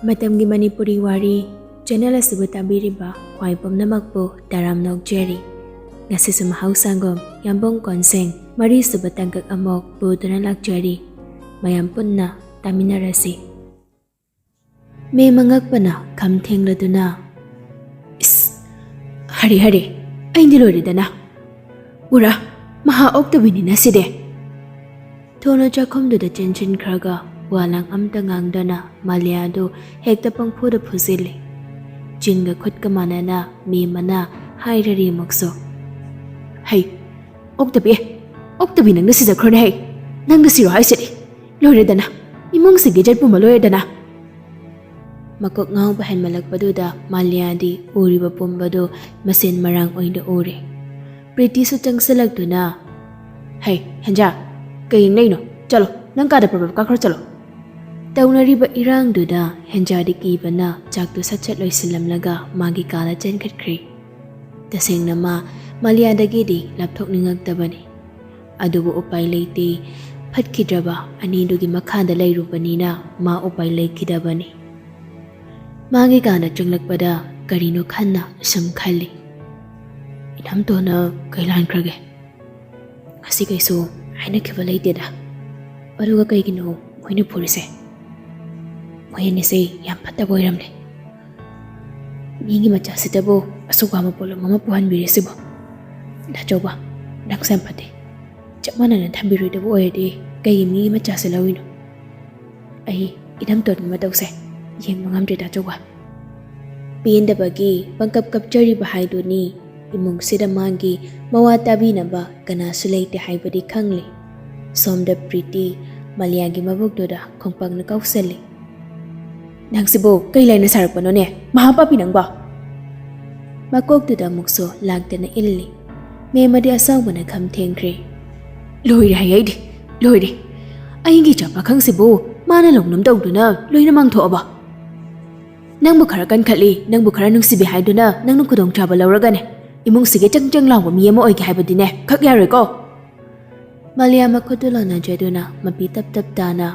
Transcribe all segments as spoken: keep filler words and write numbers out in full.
ꯃꯇꯝꯒꯤ ꯃꯅꯤꯄꯨꯔꯤ ꯋꯥꯔꯤ ꯆꯦꯅꯦꯜ ꯑꯁꯤꯕꯨ ꯇꯥꯕꯤꯔꯤꯕ ꯈ꯭ꯋꯥꯏ ꯄꯨꯝꯅꯃꯛꯄꯨ ꯇꯔꯥꯝꯅ ꯑꯣꯛꯆꯔꯤ꯫ ꯉꯁꯤꯁꯨ ꯃꯍꯧꯁꯥꯒꯨꯝ ꯌꯥꯝꯕꯨꯡ ꯀꯣꯟꯁꯦꯡ ꯃꯔꯤꯁꯨꯕ ꯇꯥꯡꯀꯛ ꯑꯃꯨꯛ ꯄꯨꯗꯨꯅ ꯂꯥꯛꯆꯔꯤ꯫ ꯃꯌꯥꯝ ꯄꯨꯟꯅ ꯇꯥꯃꯤꯟꯅꯔꯁꯤ꯫ ꯃꯦꯝ ꯑꯉꯛꯄꯅ ꯈꯝ ꯊꯦꯡꯂꯗꯨꯅ, "ꯏꯁ, ꯍꯔꯦ ꯍꯔꯦ, ꯑꯩꯗꯤ ꯂꯣꯏꯔꯦꯗꯅ꯫ ꯎꯔꯥ, ꯃꯍꯥ ꯑꯣꯛꯇꯕꯤꯅꯤꯅ ꯁꯤꯗꯤ!" ꯊꯨꯅ ꯆꯥꯛꯈꯨꯝꯗꯨꯗ ꯆꯦꯟꯁꯤꯟꯈ꯭ꯔꯒ ꯋꯥ ꯂꯥꯡ ꯑꯝꯇ ꯉꯥꯡꯗꯅ ꯃꯥꯂꯤꯌꯥꯗꯨ ꯍꯦꯛꯇ ꯄꯪꯐꯨꯗ ꯐꯨꯖꯤꯜꯂꯤ꯫ ꯆꯤꯟꯒ ꯈꯨꯠꯀ ꯃꯥꯟꯅꯅ ꯃꯦꯝ ꯑꯃꯅ ꯍꯥꯏꯔꯔꯤ ꯑꯃꯨꯛꯁꯨ, "ꯍꯩ, ꯑꯣꯛꯇꯕꯤ, ꯑꯣꯛꯇꯕꯤ, ꯅꯪꯅ ꯁꯤꯖꯈ꯭ꯔꯣꯅꯦ ꯍꯩ! ꯅꯪꯅ ꯁꯤꯔꯣ ꯍꯥꯏꯁꯤꯗꯤ! ꯂꯣꯏꯔꯦꯗꯅ! ꯏꯃꯨꯡꯁꯤꯒꯤ ꯏꯖꯠ ꯄꯨꯝꯕ ꯂꯣꯏꯔꯦꯗꯅ!" ꯃꯀꯣꯛ ꯉꯥꯎꯕ ꯍꯦꯟꯃꯜꯂꯛꯄꯗꯨꯗ ꯃꯥꯂꯤꯌꯥꯗꯤ ꯎꯔꯤꯕ ꯄꯨꯝꯕꯗꯨ ꯃꯁꯦꯟ ꯃꯔꯥꯡ ꯑꯣꯏꯅ ꯎꯔꯦ꯫ ꯄ꯭ꯔꯤꯇꯤꯁꯨ ꯆꯪꯁꯤꯜꯂꯛꯇꯨꯅ, "ꯍꯩ, ꯍꯦꯟꯖꯥ, ꯀꯩ ꯌꯦꯡꯅꯩꯅꯣ? ꯆꯠꯂꯣ, ꯅꯪ ꯀꯥꯗ ꯄ꯭ꯔꯞ ꯄ꯭ꯔꯞ ꯀꯥꯈ꯭ꯔꯣ ꯆꯠꯂꯣ!" ꯇꯧꯅꯔꯤꯕ ꯏꯔꯥꯡꯗꯨꯗ ꯍꯦꯟꯖꯥꯗꯤ ꯀꯤꯕꯅ ꯆꯥꯛꯇꯨ ꯁꯠ ꯁꯠ ꯂꯣꯏꯁꯤꯜꯂꯝꯂꯒ ꯃꯥꯒꯤ ꯀꯥꯗ ꯆꯦꯟꯈꯠꯈ꯭ꯔꯦ꯫ ꯇꯁꯦꯡꯅ ꯃꯥ ꯃꯥꯂꯤꯌꯥꯗꯒꯤꯗꯤ ꯂꯥꯞꯊꯣꯛꯅꯤꯡꯉꯛꯇꯕꯅꯤ꯫ ꯑꯗꯨꯕꯨ ꯎꯄꯥꯏ ꯂꯩꯇꯦ꯫ ꯐꯠꯈꯤꯗ꯭ꯔꯕ ꯑꯅꯤꯗꯨꯒꯤ ꯃꯈꯥꯗ ꯂꯩꯔꯨꯕꯅꯤꯅ ꯃꯥ ꯎꯄꯥꯏ ꯂꯩꯈꯤꯗꯕꯅꯤ꯫ ꯃꯥꯒꯤ ꯀꯥꯗ ꯆꯪꯂꯛꯄꯗ ꯀꯔꯤꯅꯣ ꯈꯟꯅ ꯁꯨꯝ ꯈꯜꯂꯤ꯫ "ꯏꯅꯝꯇꯣꯟꯅ ꯀꯩ ꯂꯥꯟꯈ꯭ꯔꯒꯦ? ꯉꯁꯤ ꯀꯩꯁꯨ ꯍꯥꯏꯅꯈꯤꯕ ꯂꯩꯇꯦꯗ꯫ ꯑꯗꯨꯒ ꯀꯩꯒꯤꯅꯣ ꯃꯣꯏꯅ ꯐꯨꯔꯤꯁꯦ? ꯃꯣꯏ ꯑꯅꯤꯁꯦ ꯌꯥꯝ ꯐꯠꯇꯕ ꯑꯣꯏꯔꯝꯂꯦ꯫ ꯃꯤꯒꯤ ꯃꯆꯥꯁꯤꯗꯕꯨ ꯑꯁꯨꯛ ꯋꯥꯕ ꯄꯣꯠꯂꯨꯝ ꯑꯃ ꯄꯨꯍꯟꯕꯤꯔꯤꯁꯤꯕꯣ? ꯗꯥꯆꯧꯕ, ꯅꯪꯁꯦ ꯌꯥꯝ ꯐꯠꯇꯦ꯫ ꯆꯞ ꯃꯥꯟꯅꯅ ꯊꯝꯕꯤꯔꯣꯏꯗꯕ ꯑꯣꯏꯔꯗꯤ ꯀꯩꯒꯤ ꯃꯤꯒꯤ ꯃꯆꯥꯁꯦ ꯂꯧꯔꯤꯅꯣ? ꯑꯩ ꯏꯅꯝꯇꯣꯟꯒꯤ ꯃꯇꯧꯁꯦ ꯌꯦꯡꯕ ꯉꯝꯗ꯭ꯔꯦ ꯗꯥꯆꯧꯕ꯫" ꯄꯦꯟꯗꯕꯒꯤ ꯄꯪꯀꯞ ꯀꯞꯆꯔꯤꯕ ꯍꯥꯏꯗꯨꯅꯤ꯫ ꯏꯃꯨꯡꯁꯤꯗ ꯃꯥꯒꯤ ꯃꯋꯥ ꯇꯥꯕꯤꯅꯕ ꯀꯅꯥꯁꯨ ꯂꯩꯇꯦ ꯍꯥꯏꯕꯗꯤ ꯈꯪꯂꯤ꯫ ꯁꯣꯝꯗ ꯄ꯭ꯔꯤꯇꯤ ꯃꯥꯂꯤꯌꯥꯒꯤ ꯃꯕꯨꯛꯇꯨꯗ ꯈꯣꯡꯄꯥꯛꯅ ꯀꯥꯎꯁꯜꯂꯤ꯫ "ꯅꯪꯁꯤꯕꯨ ꯀꯩ ꯂꯥꯏꯅ ꯁꯥꯔꯛꯄꯅꯣꯅꯦ, ꯃꯍꯥꯄꯥꯄꯤ ꯅꯪꯕꯣ?" ꯃꯀꯣꯛꯇꯨꯗ ꯑꯃꯨꯛꯁꯨ ꯂꯥꯛꯇꯅ ꯏꯜꯂꯤ꯫ ꯃꯦꯝꯃꯗꯤ ꯑꯁꯥꯎꯕꯅ ꯈꯝ ꯊꯦꯡꯈ꯭ꯔꯦ꯫ "ꯂꯣꯏꯔꯦ ꯍꯥꯏ ꯑꯩꯗꯤ, ꯂꯣꯏꯔꯦ꯫ ꯑꯩꯒꯤ ꯏꯆꯥ ꯄꯥꯈꯪꯁꯤꯕꯨ ꯃꯥꯅ ꯂꯧꯅꯝ ꯇꯧꯗꯨꯅ ꯂꯣꯏꯅ ꯃꯥꯡꯊꯣꯛꯑꯕ? ꯅꯪꯕꯨ ꯈꯔ ꯀꯟꯈꯠꯂꯤ, ꯅꯪꯕꯨ ꯈꯔ ꯅꯨꯡꯁꯤꯕꯤ ꯍꯥꯏꯗꯨꯅ ꯅꯪꯅ ꯈꯨꯗꯣꯡꯆꯥꯕ ꯂꯧꯔꯒꯅꯦ ꯏꯃꯨꯡꯁꯤꯒꯤ ꯆꯪ ꯆꯪ ꯂꯥꯎꯕ ꯃꯤ ꯑꯃ ꯑꯣꯏꯒꯦ ꯍꯥꯏꯕꯗꯤꯅꯦ ꯈꯛ ꯌꯥꯔꯣꯏꯀꯣ꯫" ꯃꯥꯂꯤꯌꯥ ꯃꯈꯨꯠꯇꯨ ꯂꯥꯟꯅꯖꯗꯨꯅ ꯃꯄꯤ ꯇꯞ ꯇꯞ ꯇꯥꯅ,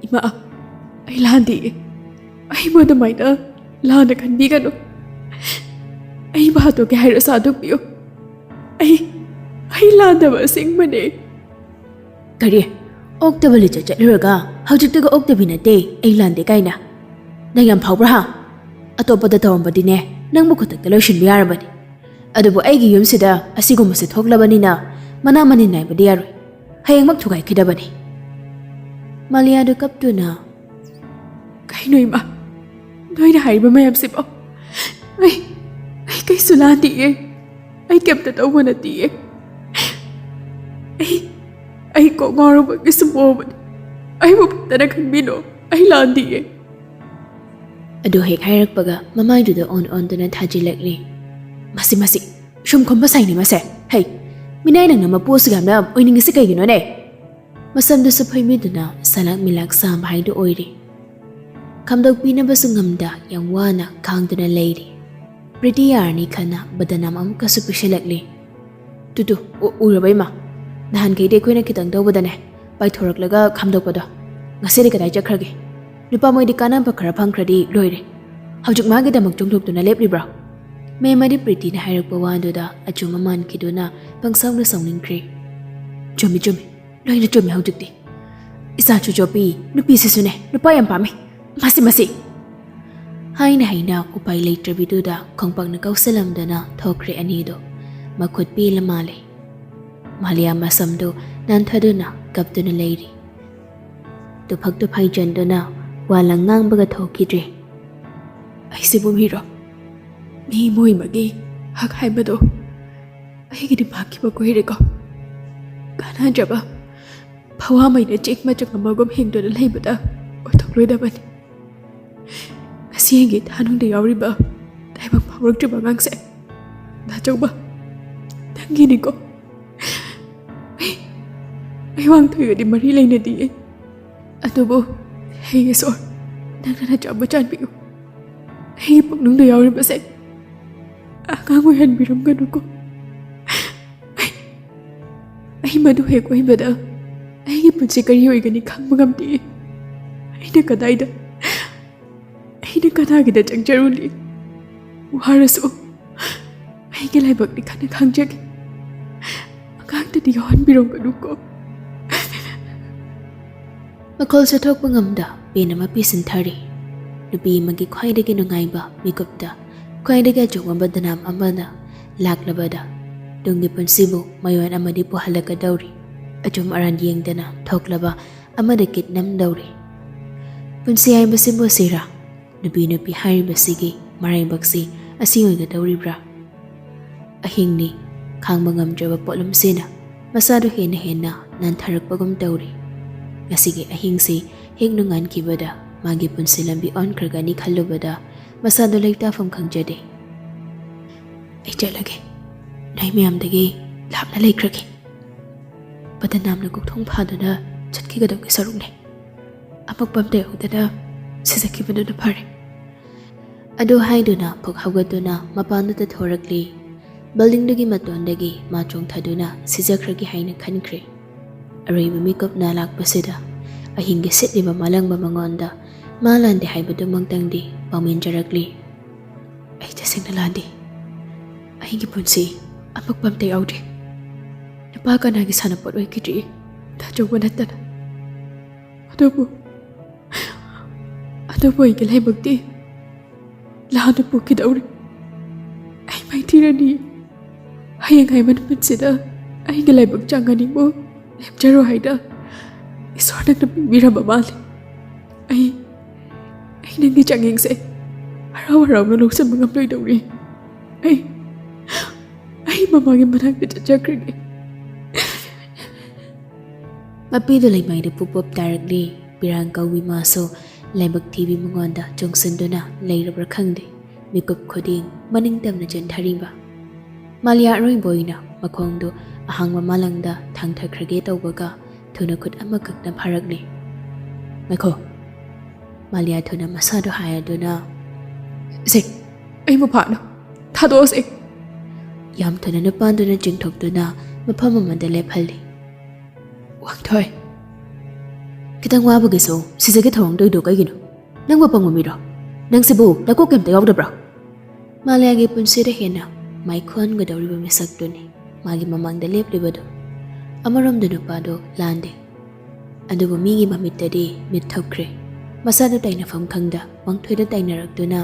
"ꯏꯃꯥ, ꯑꯩ ꯂꯥꯟꯗꯤꯌꯦ꯫ ꯑꯩꯕꯨ ꯑꯗꯨꯃꯥꯏꯅ ꯂꯥꯟꯅ ꯈꯟꯕꯤꯒꯅꯨ꯫ ꯑꯩꯕꯨ ꯍꯥꯠꯇꯣꯛꯀꯦ ꯍꯥꯏꯔꯁꯨ ꯍꯥꯠꯇꯣꯛꯄꯤꯌꯨ꯫ ꯑꯩ ꯑꯩ ꯂꯥꯟꯗꯕ ꯑꯁꯦꯡꯕꯅꯦ꯫ ꯀꯔꯤ? ꯑꯣꯛꯇꯕ ꯂꯤꯆꯠ ꯆꯠꯂꯨꯔꯒ ꯍꯧꯖꯤꯛꯇꯒ ꯑꯣꯛꯇꯕꯤ ꯅꯠꯇꯦ, ꯑꯩ ꯂꯥꯟꯗꯦ ꯀꯥꯏꯅ? ꯅꯪ ꯌꯥꯝ ꯐꯥꯎꯕ꯭ꯔꯥ ꯍꯥ? ꯑꯇꯣꯞꯄꯗ ꯇꯧꯔꯝꯕꯗꯤꯅꯦ, ꯅꯪꯕꯨ ꯈꯨꯗꯛꯇ ꯂꯣꯏꯁꯤꯟꯕ ꯌꯥꯔꯕꯅꯤ꯫ ꯑꯗꯨꯕꯨ ꯑꯩꯒꯤ ꯌꯨꯝꯁꯤꯗ ꯑꯁꯤꯒꯨꯝꯕꯁꯦ ꯊꯣꯛꯂꯕꯅꯤꯅ ꯃꯅꯥ ꯃꯅꯤꯟ ꯅꯥꯏꯕꯗꯤ ꯌꯥꯔꯣꯏ꯫ ꯍꯌꯦꯡꯃꯛ ꯊꯨꯒꯥꯏꯈꯤꯗꯕꯅꯤ꯫ ꯃꯥꯂꯤꯌꯥꯗꯨ ꯀꯞꯇꯨꯅ, "ꯀꯩꯅꯣ ꯏꯃꯥ, ꯅꯣꯏꯅ ꯍꯥꯏꯔꯤꯕ ꯃꯌꯥꯝꯁꯤꯕꯣ? ꯑꯩ ꯑꯩ ꯀꯩꯁꯨ ꯂꯥꯟꯗꯤꯌꯦ꯫ ꯑꯩ ꯀꯩꯝꯇ ꯇꯧꯕ ꯅꯠꯇꯤꯌꯦ꯫ ꯑꯩ ꯑꯩ ꯀꯣꯛ ꯉꯥꯎꯔꯨꯕꯒꯤ ꯁꯨꯝ ꯑꯣꯕꯅꯤ꯫ ꯑꯩꯕꯨ ꯐꯠꯇꯅ ꯈꯟꯕꯤꯅꯣ꯫ ꯑꯩ ꯂꯥꯟꯗꯤꯌꯦ꯫" ꯑꯗꯨ ꯍꯦꯛ ꯍꯥꯏꯔꯛꯄꯒ ꯃꯃꯥꯏꯗꯨꯗ ꯑꯣꯟ ꯑꯣꯟꯗꯨꯅ ꯊꯥꯖꯤꯜꯂꯛꯂꯤ꯫ "ꯃꯁꯤ, ꯃꯁꯤ, ꯁꯨꯝ ꯈꯣꯝꯕ ꯁꯥꯏꯅꯤ ꯃꯁꯦ꯫ ꯍꯩ, ꯃꯤꯅꯥꯏ ꯅꯪꯅ ꯃꯄꯨ ꯑꯁꯨꯛ ꯌꯥꯝꯅ ꯑꯣꯏꯅꯤꯡꯉꯤꯁꯤ ꯀꯩꯒꯤꯅꯣꯅꯦ?" ꯃꯁꯝꯗꯨ ꯁꯨꯞꯐꯩꯕꯤꯗꯨꯅ ꯁꯂꯥꯛ ꯃꯤꯂꯥꯛ ꯁꯥꯕ ꯍꯥꯏꯗꯨ ꯑꯣꯏꯔꯦ꯫ ꯈꯥꯝꯗꯣꯛꯄꯤꯅꯕꯁꯨ ꯉꯝꯗ ꯌꯥꯝ ꯋꯥꯅ ꯈꯥꯡꯗꯨꯅ ꯂꯩꯔꯤ꯫ ꯄ꯭ꯔꯤꯇꯤ ꯌꯥꯔꯅꯤ ꯈꯟꯅ ꯕꯗꯅꯥꯝ ꯑꯃꯨꯛꯀꯁꯨ ꯄꯤꯁꯤꯜꯂꯛꯂꯤ꯫ "ꯇꯨ ꯇꯨ, ꯎ-, ꯎꯔꯕ ꯏꯃꯥ? ꯅꯍꯥꯟꯈꯩꯗꯤ ꯑꯩꯈꯣꯏꯅ ꯈꯤꯇꯪ ꯇꯧꯕꯗꯅꯦ, ꯄꯥꯏꯊꯣꯔꯛꯂꯒ ꯈꯥꯝꯗꯣꯛꯄꯗꯣ꯫ ꯉꯁꯤꯗꯤ ꯀꯗꯥꯏ ꯆꯠꯈ꯭ꯔꯒꯦ? ꯅꯨꯄꯥ ꯃꯣꯏꯗꯤ ꯀꯥꯟꯅꯕ ꯈꯔ ꯐꯪꯈ꯭ꯔꯗꯤ ꯂꯣꯏꯔꯦ꯫ ꯍꯧꯖꯤꯛ ꯃꯥꯒꯤꯗꯃꯛ ꯆꯣꯡꯊꯣꯛꯇꯨꯅ ꯂꯦꯞꯂꯤꯕ꯭ꯔꯣ?" ꯃꯦꯝꯃꯗꯤ ꯄ꯭ꯔꯤꯇꯤꯅ ꯍꯥꯏꯔꯛꯄ ꯋꯥꯗꯨꯗ ꯑꯆꯨꯝꯕ ꯃꯥꯟꯈꯤꯗꯨꯅ ꯄꯪꯁꯥꯎꯅ ꯁꯥꯎꯅꯤꯡꯈ꯭ꯔꯦ꯫ "ꯆꯨꯝꯃꯤ, ꯆꯨꯝꯃꯤ꯫ ꯂꯣꯏꯅ ꯆꯨꯝꯃꯤ ꯍꯧꯖꯤꯛꯇꯤ꯫ ꯏꯆꯥꯁꯨ ꯆꯣꯞꯄꯤ, ꯅꯨꯄꯤꯁꯤꯁꯨꯅꯦ, ꯅꯨꯄꯥ ꯌꯥꯝ ꯄꯥꯝꯃꯤ꯫ ꯃꯁꯤ, ꯃꯁꯤ!" ꯍꯥꯏꯅ ꯍꯥꯏꯅ ꯎꯄꯥꯏ ꯂꯩꯇ꯭ꯔꯕꯤꯗꯨꯗ ꯈꯣꯡꯄꯥꯛꯅ ꯀꯧꯁꯜꯂꯝꯗꯨꯅ ꯊꯣꯛꯈ꯭ꯔꯦ ꯑꯅꯤꯗꯣ꯫ ꯃꯈꯨꯠ ꯄꯦꯜꯂ ꯃꯥꯜꯂꯦ꯫ ꯃꯥꯂꯤꯌꯥ ꯃꯁꯝꯗꯨ ꯅꯥꯟꯊꯗꯨꯅ ꯀꯞꯇꯨꯅ ꯂꯩꯔꯤ꯫ ꯇꯨꯐꯛ ꯇꯨꯐꯥꯏ ꯆꯟꯗꯨꯅ ꯋꯥ ꯂꯪ ꯉꯥꯡꯕꯒ ꯊꯣꯛꯈꯤꯗ꯭ꯔꯦ꯫ "ꯑꯩꯁꯤꯕꯨ ꯃꯤꯔꯣ? ꯃꯤ ꯃꯣꯏꯃꯒꯤ ꯍꯛ ꯍꯥꯏꯕꯗꯣ ꯑꯩꯒꯤꯗꯤ ꯃꯥꯡꯈꯤꯕ ꯀꯨꯏꯔꯦꯀꯣ꯫ ꯀꯥꯟꯅꯗ꯭ꯔꯕ ꯐꯋꯥꯃꯩꯅ ꯆꯦꯛ ꯃꯆꯪ ꯑꯃꯒꯨꯝ ꯍꯤꯡꯗꯨꯅ ꯂꯩꯕꯗ ꯑꯣꯏꯊꯣꯛꯂꯣꯏꯗꯕꯅꯤ꯫ ꯉꯁꯤ ꯑꯩꯒꯤ ꯊꯥꯅꯨꯡꯗ ꯌꯥꯎꯔꯤꯕ ꯇꯥꯏꯕꯪ ꯐꯥꯎꯔꯛꯇ꯭ꯔꯤꯕ ꯑꯉꯥꯡꯁꯦ, ꯗꯥꯆꯧꯕ, ꯅꯪꯒꯤꯅꯤꯀꯣ꯫ ꯑꯩ ꯑꯩ ꯋꯥꯡꯊꯣꯏꯒꯗꯤ ꯃꯔꯤ ꯂꯩꯅꯗꯤꯌꯦ꯫ ꯑꯗꯨꯕꯨ ꯍꯦ ꯏꯁꯣꯔ, ꯅꯪꯅ ꯅꯆꯥꯕꯨ ꯆꯥꯟꯕꯤꯌꯨ꯫ ꯑꯩꯒꯤ ꯄꯨꯛꯅꯨꯡꯗ ꯌꯥꯎꯔꯤꯕꯁꯦ ꯑꯉꯥꯡ ꯑꯣꯏꯍꯟꯕꯤꯔꯝꯒꯅꯨꯀꯣ꯫ ꯑꯩ ꯑꯩ ꯃꯗꯨ ꯍꯦꯛ ꯑꯣꯏꯕꯗ ꯑꯩꯒꯤ ꯄꯨꯟꯁꯤ ꯀꯔꯤ ꯑꯣꯏꯒꯅꯤ ꯈꯪꯕ ꯉꯝꯗꯦ꯫ ꯑꯩꯅ ꯀꯗꯥꯏꯗ ꯑꯩꯅ ꯀꯅꯥꯒꯤꯗ ꯆꯪꯖꯔꯨꯅꯤ? ꯋꯥꯔꯁꯨ ꯑꯩꯒꯤ ꯂꯥꯏꯕꯛꯅꯤ ꯈꯟꯅ ꯈꯪꯖꯒꯦ꯫ ꯑꯉꯥꯡꯗꯗꯤ ꯌꯥꯎꯍꯟꯕꯤꯔꯝꯒꯅꯨꯀꯣ꯫ ꯃꯈꯣꯜꯁꯨ ꯊꯣꯛꯄ ꯉꯝꯗ ꯄꯦꯟ ꯑꯃ ꯄꯤꯁꯤꯟꯊꯔꯤ꯫ ꯅꯨꯄꯤ ꯑꯃꯒꯤ ꯈ꯭ꯋꯥꯏꯗꯒꯤ ꯅꯨꯡꯉꯥꯏꯕ ꯃꯤꯀꯨꯞꯇ ꯈ꯭ꯋꯥꯏꯗꯒꯤ ꯑꯆꯧꯕ ꯕꯗꯅꯥꯝ ꯑꯃꯅ ꯂꯥꯛꯂꯕꯗ ꯇꯨꯡꯒꯤ ꯄꯨꯟꯁꯤꯕꯨ ꯃꯌꯣꯟ ꯑꯃꯗꯤ ꯄꯨꯍꯜꯂꯛꯀꯗꯧꯔꯤ꯫ ꯑꯆꯨꯝ ꯑꯔꯥꯟ ꯌꯦꯡꯗꯅ ꯊꯣꯛꯂꯕ ꯑꯃꯗ ꯀꯤꯠ ꯅꯝꯗꯧꯔꯤ꯫ ꯄꯨꯟꯁꯤ ꯍꯥꯏꯕꯁꯤꯕꯨ ꯁꯤꯔꯥ? ꯅꯨꯄꯤ ꯅꯨꯄꯤ ꯍꯥꯏꯔꯤꯕꯁꯤꯒꯤ ꯃꯔꯥꯏꯕꯛꯁꯤ ꯑꯁꯤ ꯑꯣꯏꯒꯗꯧꯔꯤꯕ꯭ꯔꯥ? ꯑꯍꯤꯡꯅꯤ, ꯈꯥꯡꯕ ꯉꯝꯗ꯭ꯔꯕ ꯄꯣꯠꯂꯨꯝꯁꯤꯅ ꯃꯁꯥꯗꯨ ꯍꯦꯟꯅ ꯍꯦꯟꯅ ꯅꯥꯟꯊꯔꯛꯄꯒꯨꯝ ꯇꯧꯔꯤ꯫ ꯉꯁꯤꯒꯤ ꯑꯍꯤꯡꯁꯤ ꯍꯦꯛ ꯅꯣꯡꯉꯥꯟꯈꯤꯕꯗ ꯃꯥꯒꯤ ꯄꯨꯟꯁꯤ ꯂꯝꯕꯤ ꯑꯣꯟꯈ꯭ꯔꯒꯅꯤ ꯈꯜꯂꯨꯕꯗ ꯃꯁꯥꯗꯨ ꯂꯩꯇꯥꯐꯝ ꯈꯪꯖꯗꯦ꯫ "ꯑꯩ ꯆꯠꯂꯒꯦ꯫ ꯅꯣꯏ ꯃꯌꯥꯝꯗꯒꯤ ꯂꯥꯞꯅ ꯂꯩꯈ꯭ꯔꯒꯦ꯫ ꯕꯗꯅꯥꯝꯅ ꯀꯣꯛꯊꯣꯡ ꯐꯥꯗꯨꯅ ꯆꯠꯈꯤꯒꯗꯕꯒꯤ ꯁꯔꯨꯛꯅꯦ꯫ ꯑꯃꯛꯄ ꯑꯝꯇ ꯌꯥꯎꯗꯅ ꯁꯤꯖꯈꯤꯕꯗꯨꯅ ꯐꯔꯦ꯫" ꯑꯗꯨ ꯍꯥꯏꯗꯨꯅ ꯐꯨꯛ ꯍꯧꯒꯠꯇꯨꯅ ꯃꯄꯥꯟꯗꯨꯗ ꯊꯣꯔꯛꯂꯤ꯫ ꯕꯤꯜꯗꯤꯡꯗꯨꯒꯤ ꯃꯇꯣꯟꯗꯒꯤ ꯃꯥ ꯆꯣꯡꯊꯗꯨꯅ ꯁꯤꯖꯈ꯭ꯔꯒꯦ ꯍꯥꯏꯅ ꯈꯟꯈ꯭ꯔꯦ꯫ ꯑꯔꯣꯏꯕ ꯃꯤꯀꯨꯞꯅ ꯂꯥꯛꯄꯁꯤꯗ ꯑꯍꯤꯡꯒꯤ ꯁꯤꯠꯂꯤꯕ ꯃꯥꯂꯪꯕ ꯃꯉꯣꯟꯗ ꯃꯥ ꯂꯥꯟꯗꯦ ꯍꯥꯏꯕꯗꯨꯃꯛꯇꯪꯗꯤ ꯄꯥꯎꯃꯤꯟꯖꯔꯛꯂꯤ꯫ "ꯑꯩ ꯇꯁꯦꯡꯅ ꯂꯥꯟꯗꯦ꯫ ꯑꯩꯒꯤ ꯄꯨꯟꯁꯤ ꯑꯃꯛꯄ ꯑꯝꯇ ꯌꯥꯎꯗ꯭ꯔꯤ꯫ ꯅꯨꯄꯥ ꯀꯅꯥꯒꯤ ꯁꯥꯟꯅꯄꯣꯠ ꯑꯣꯏꯈꯤꯗ꯭ꯔꯤ, ꯇꯥꯆꯧꯕ ꯅꯠꯇꯅ꯫ ꯑꯗꯨꯕꯨ, ꯑꯗꯨꯕꯨ ꯑꯩꯒꯤ ꯂꯥꯏꯕꯛꯇꯤ ꯂꯥꯟꯅ ꯄꯨꯈꯤꯗꯧꯔꯤ꯫ ꯑꯩ ꯃꯥꯏꯊꯤꯔꯅꯤ꯫ ꯍꯌꯦꯡ ꯍꯥꯏꯕ ꯅꯨꯃꯤꯠꯁꯤꯗ ꯑꯩꯒꯤ ꯂꯥꯏꯕꯛ ꯆꯥꯡꯒꯅꯤꯕꯨ ꯂꯦꯞꯆꯔꯣ ꯍꯥꯏꯅ ꯏꯁꯣꯔꯅ ꯄꯤꯕꯤꯔꯕ ꯃꯥꯜꯂꯤ꯫ ꯑꯩ, ꯑꯩ ꯅꯪꯒꯤ ꯆꯥꯡꯌꯦꯡꯁꯦ ꯍꯔꯥꯎ ꯍꯔꯥꯎꯅ ꯂꯧꯁꯤꯟꯕ ꯉꯝꯂꯣꯏꯗꯧꯔꯤ꯫ ꯑꯩ, ꯑꯩ ꯃꯃꯥꯒꯤ ꯃꯅꯥꯛꯇ ꯆꯠꯆꯈ꯭ꯔꯒꯦ꯫" ꯃꯄꯤꯗꯨ ꯂꯩꯃꯥꯏꯗ ꯄꯨꯞ ꯄꯨꯞ ꯇꯥꯔꯛꯂꯤ꯫ ꯄꯤꯔꯥꯡ ꯀꯧꯕꯤ ꯃꯥꯁꯨ ꯂꯥꯏꯕꯛ ꯊꯤꯕꯤ ꯃꯉꯣꯟꯗ ꯆꯣꯡꯁꯤꯟꯗꯨꯅ ꯂꯩꯔꯕ꯭ꯔꯥ ꯈꯪꯗꯦ, ꯃꯤꯀꯨꯞ ꯈꯨꯗꯤꯡ ꯃꯅꯤꯡ ꯇꯝꯅ ꯆꯦꯟꯊꯔꯤꯕ꯫ ꯃꯥꯂꯤꯌꯥ ꯑꯔꯣꯏꯕ ꯑꯣꯏꯅ ꯃꯈꯣꯡꯗꯨ ꯑꯍꯥꯡꯕ ꯃꯥꯂꯪꯗ ꯊꯥꯡꯊꯈ꯭ꯔꯒꯦ ꯇꯧꯕꯒ ꯊꯨꯅ ꯈꯨꯠ ꯑꯃꯈꯛꯅ ꯐꯥꯔꯛꯂꯤ꯫ "ꯉꯥꯏꯈꯣ!" ꯃꯥꯂꯤꯌꯥ ꯊꯨꯅ ꯃꯁꯥꯗꯨ ꯍꯥꯏꯗꯨꯅ, "ꯁꯦ, ꯑꯩꯕꯨ ꯐꯥꯅꯨ, ꯊꯥꯗꯣꯛꯑꯣꯁꯦ!" ꯌꯥꯝ ꯊꯨꯅ ꯅꯨꯄꯥꯗꯨꯅ ꯆꯤꯡꯊꯣꯛꯇꯨꯅ ꯃꯐꯝ ꯑꯃꯗ ꯂꯦꯞꯍꯜꯂꯤ꯫ "ꯋꯥꯡꯊꯣꯏ, ꯈꯤꯇꯪ ꯋꯥꯕꯒꯤꯁꯨ ꯁꯤꯖꯒꯦ ꯊꯧꯑꯣꯡ ꯇꯧꯔꯤꯗꯣ ꯀꯩꯒꯤꯅꯣ? ꯅꯪꯕꯨ ꯄꯪꯕ ꯃꯤꯔꯣ? "ꯅꯪꯁꯤꯕꯨ ꯅꯀꯣꯛ ꯀꯩꯝꯇ ꯌꯥꯎꯗꯕ꯭ꯔꯣ?" ꯃꯥꯂꯤꯌꯥꯒꯤ ꯄꯨꯟꯁꯤꯗ ꯍꯦꯟꯅ ꯃꯥꯏꯈꯣꯟꯒꯗꯧꯔꯤꯕ ꯃꯤꯁꯛꯇꯨꯅꯤ ꯃꯥꯒꯤ ꯃꯃꯥꯡꯗ ꯂꯦꯞꯂꯤꯕꯗꯨ꯫ ꯑꯃꯔꯣꯝꯗ ꯅꯨꯄꯥꯗꯣ ꯂꯥꯟꯗꯦ, ꯑꯗꯨꯕꯨ ꯃꯤꯒꯤ ꯃꯃꯤꯠꯇꯗꯤ ꯃꯤꯠ ꯊꯛꯈ꯭ꯔꯦ꯫ ꯃꯁꯥꯗꯨ ꯇꯥꯏꯅꯐꯝ ꯈꯪꯗ ꯋꯥꯡꯊꯣꯏꯗ ꯇꯥꯏꯅꯔꯛꯇꯨꯅ,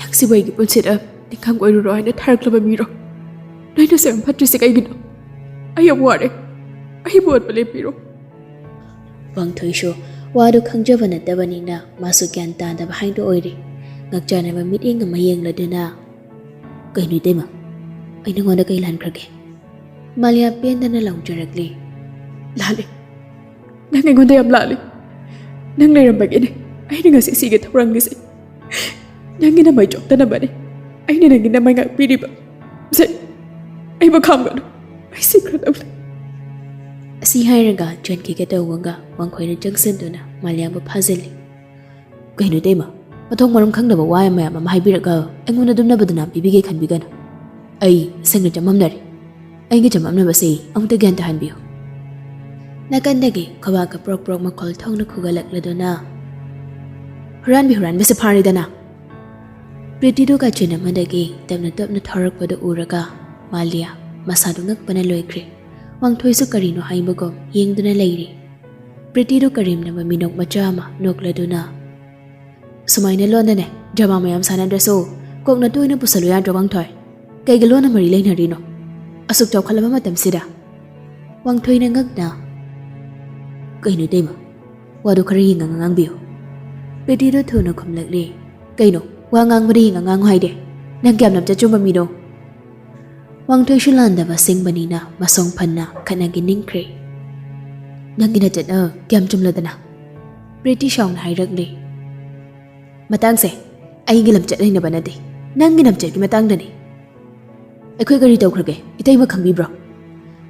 "ꯅꯪꯁꯤꯕꯨ ꯑꯩꯒꯤ ꯄꯨꯟꯁꯤꯗ ꯅꯤꯡꯈꯥꯡ ꯑꯣꯏꯔꯨꯔꯣ ꯍꯥꯏꯅ ꯊꯥꯔꯛꯂꯕ ꯃꯤꯔꯣ? ꯅꯣꯏꯅ ꯁꯦꯝ ꯐꯠꯇ꯭ꯔꯤꯁꯦ ꯀꯩꯒꯤꯅꯣ? ꯑꯩ ꯌꯥꯝ ꯋꯥꯔꯦ꯫ ꯑꯩꯕꯨ ꯑꯣꯠꯄ ꯂꯦꯞꯄꯤꯔꯣ꯫" ꯋꯥꯡꯊꯣꯏꯁꯨ ꯋꯥꯗꯨ ꯈꯪꯖꯕ ꯅꯠꯇꯕꯅꯤꯅ ꯃꯥꯁꯨ ꯒ꯭ꯌꯥꯟ ꯇꯥꯗꯕ ꯍꯥꯏꯗꯨ ꯑꯣꯏꯔꯦ꯫ ꯉꯛꯆꯥꯟꯅꯕ ꯃꯤꯠꯌꯦꯡ ꯑꯃ ꯌꯦꯡꯂꯗꯨꯅ, "ꯀꯩꯅꯣ ꯏꯇꯩꯃ, ꯑꯩ ꯅꯉꯣꯟꯗ ꯀꯩ ꯂꯥꯟꯈ꯭ꯔꯒꯦ?" ꯃꯥꯂꯤꯌꯥ ꯄꯦꯟꯗꯅ ꯂꯥꯎꯖꯔꯛꯂꯤ, "ꯂꯥꯜꯂꯦ, ꯅꯪ ꯑꯩꯉꯣꯟꯗ ꯌꯥꯝ ꯂꯥꯜꯂꯤ꯫ ꯅꯪ ꯂꯩꯔꯝꯕꯒꯤꯅꯦ ꯑꯩꯅ ꯉꯁꯤ ꯁꯤꯒꯤ ꯊꯧꯔꯥꯡꯒꯤꯁꯦ꯫ ꯅꯪꯒꯤ ꯅꯃꯥꯏ ꯆꯣꯛꯇꯅꯕꯅꯦ ꯑꯩꯅ ꯅꯪꯒꯤ ꯅꯃꯥꯏ ꯉꯥꯛꯄꯤꯔꯤꯕ꯫ ꯁꯦ, ꯑꯩꯕꯨ ꯈꯥꯝꯒꯅꯨ, ꯑꯩ ꯁꯤꯈ꯭ꯔꯗꯧꯅꯦ꯫" ꯑꯁꯤ ꯍꯥꯏꯔꯒ ꯆꯦꯟꯈꯤꯒꯦ ꯇꯧꯕꯒ ꯋꯥꯡꯈꯣꯏꯅ ꯆꯪꯁꯤꯟꯗꯨꯅ ꯃꯥꯂꯤꯌꯥꯕꯨ ꯐꯥꯖꯤꯜꯂꯤ꯫ "ꯀꯩꯅꯣ ꯏꯇꯩꯃ, ꯃꯊꯣꯡ ꯃꯔꯝ ꯈꯪꯗꯕ ꯋꯥ ꯃꯌꯥꯝ ꯑꯃ ꯍꯥꯏꯕꯤꯔꯒ ꯑꯩꯉꯣꯟꯗ ꯑꯗꯨꯝꯅ ꯕꯗꯅꯥꯝ ꯄꯤꯕꯤꯒꯦ ꯈꯟꯕꯤꯒꯅꯨ꯫ ꯑꯩ ꯁꯦꯡꯅ ꯆꯃꯝꯅꯔꯦ꯫ ꯑꯩꯒ ꯆꯃꯝꯅꯕꯁꯤ ꯑꯃꯨꯛꯇ ꯒ꯭ꯌꯥꯟ ꯇꯥꯍꯟꯕꯤꯌꯨ꯫" ꯅꯥꯀꯟꯗꯒꯤ ꯈꯨꯕꯥꯛꯀ ꯄ꯭ꯔꯣꯛ ꯄ꯭ꯔꯣꯛ ꯃꯈꯣꯜ ꯊꯣꯛꯅ ꯈꯨꯒꯠꯂꯛꯂꯗꯨꯅ, "ꯍꯨꯔꯥꯟꯕꯤ ꯍꯨꯔꯥꯟꯕꯁꯦ ꯐꯥꯔꯦꯗꯅ!" ꯄ꯭ꯔꯤꯇꯤꯗꯨ ꯀꯥꯆꯤꯟ ꯑꯃꯗꯒꯤ ꯇꯞꯅ ꯇꯞꯅ ꯊꯧꯔꯛꯄꯗꯨ ꯎꯔꯒ ꯃꯥꯂꯤꯌꯥ ꯃꯁꯥꯗꯨ ꯉꯛꯄꯅ ꯂꯣꯏꯈ꯭ꯔꯦ꯫ ꯋꯥꯡꯊꯣꯏꯁꯨ ꯀꯔꯤꯅꯣ ꯍꯥꯏꯕꯒꯨꯝ ꯌꯦꯡꯗꯨꯅ ꯂꯩꯔꯤ꯫ ꯄ꯭ꯔꯤꯇꯤꯗꯨ ꯀꯔꯦꯝꯅꯕ ꯃꯤꯅꯣꯛ ꯃꯆꯥ ꯑꯃ ꯅꯣꯛꯂꯗꯨꯅ, "ꯁꯨꯃꯥꯏꯅ ꯂꯣꯟꯅꯅꯦ ꯗ꯭ꯔꯃꯥ ꯃꯌꯥꯝ ꯁꯥꯟꯅꯗ꯭ꯔꯁꯨ ꯀꯣꯛꯅ ꯇꯣꯏꯅ ꯄꯨꯁꯜꯂꯨ ꯌꯥꯗ꯭ꯔꯣ ꯋꯥꯡꯊꯣꯏ? ꯀꯩꯒ ꯂꯣꯟꯅ ꯃꯔꯤ ꯂꯩꯅꯔꯤꯅꯣ ꯑꯁꯨꯛ ꯆꯥꯎꯈꯠꯂꯕ ꯃꯇꯝꯁꯤꯗ?" ꯋꯥꯡꯊꯣꯏꯅ ꯉꯛꯅ, "ꯀꯩꯅꯣ ꯏꯇꯩꯃ, ꯋꯥꯗꯣ ꯈꯔ ꯌꯦꯡꯉꯒ ꯉꯥꯡꯕꯤꯌꯨ꯫" ꯄ꯭ꯔꯤꯇꯤꯗꯣ ꯊꯨꯅ ꯈꯨꯝꯂꯛꯂꯦ, "ꯀꯩꯅꯣ, ꯋꯥ ꯉꯥꯡꯕꯗ ꯌꯦꯡꯉ ꯉꯥꯡꯉꯨ ꯍꯥꯏꯗꯦ? ꯅꯪ ꯀꯌꯥꯝ ꯂꯝꯆꯠ ꯆꯨꯝꯕ ꯃꯤꯅꯣ?" ꯋꯥꯡꯊꯣꯏꯁꯨ ꯂꯥꯟꯗꯕ ꯁꯤꯡꯕꯅꯤꯅ ꯃꯁꯣꯡ ꯐꯟꯅ ꯈꯠꯅꯒꯦ ꯅꯤꯡꯈ꯭ꯔꯦ꯫ "ꯅꯪꯒꯤ ꯅꯆꯠꯅ ꯀꯌꯥꯝ ꯆꯨꯝꯂꯗꯅ?" ꯄ꯭ꯔꯤꯇꯤ ꯁꯥꯎꯅ ꯍꯥꯏꯔꯛꯂꯦ꯫ "ꯃꯇꯥꯡꯁꯦ ꯑꯩꯒꯤ ꯂꯝꯆꯠ ꯂꯩꯅꯕ ꯅꯠꯇꯦ, ꯅꯪꯒꯤ ꯂꯝꯆꯠꯀꯤ ꯃꯇꯥꯡꯗꯅꯤ꯫" "ꯑꯩꯈꯣꯏ ꯀꯔꯤ ꯇꯧꯈ꯭ꯔꯒꯦ ꯏꯇꯩꯃ ꯈꯪꯕꯤꯕ꯭ꯔꯣ?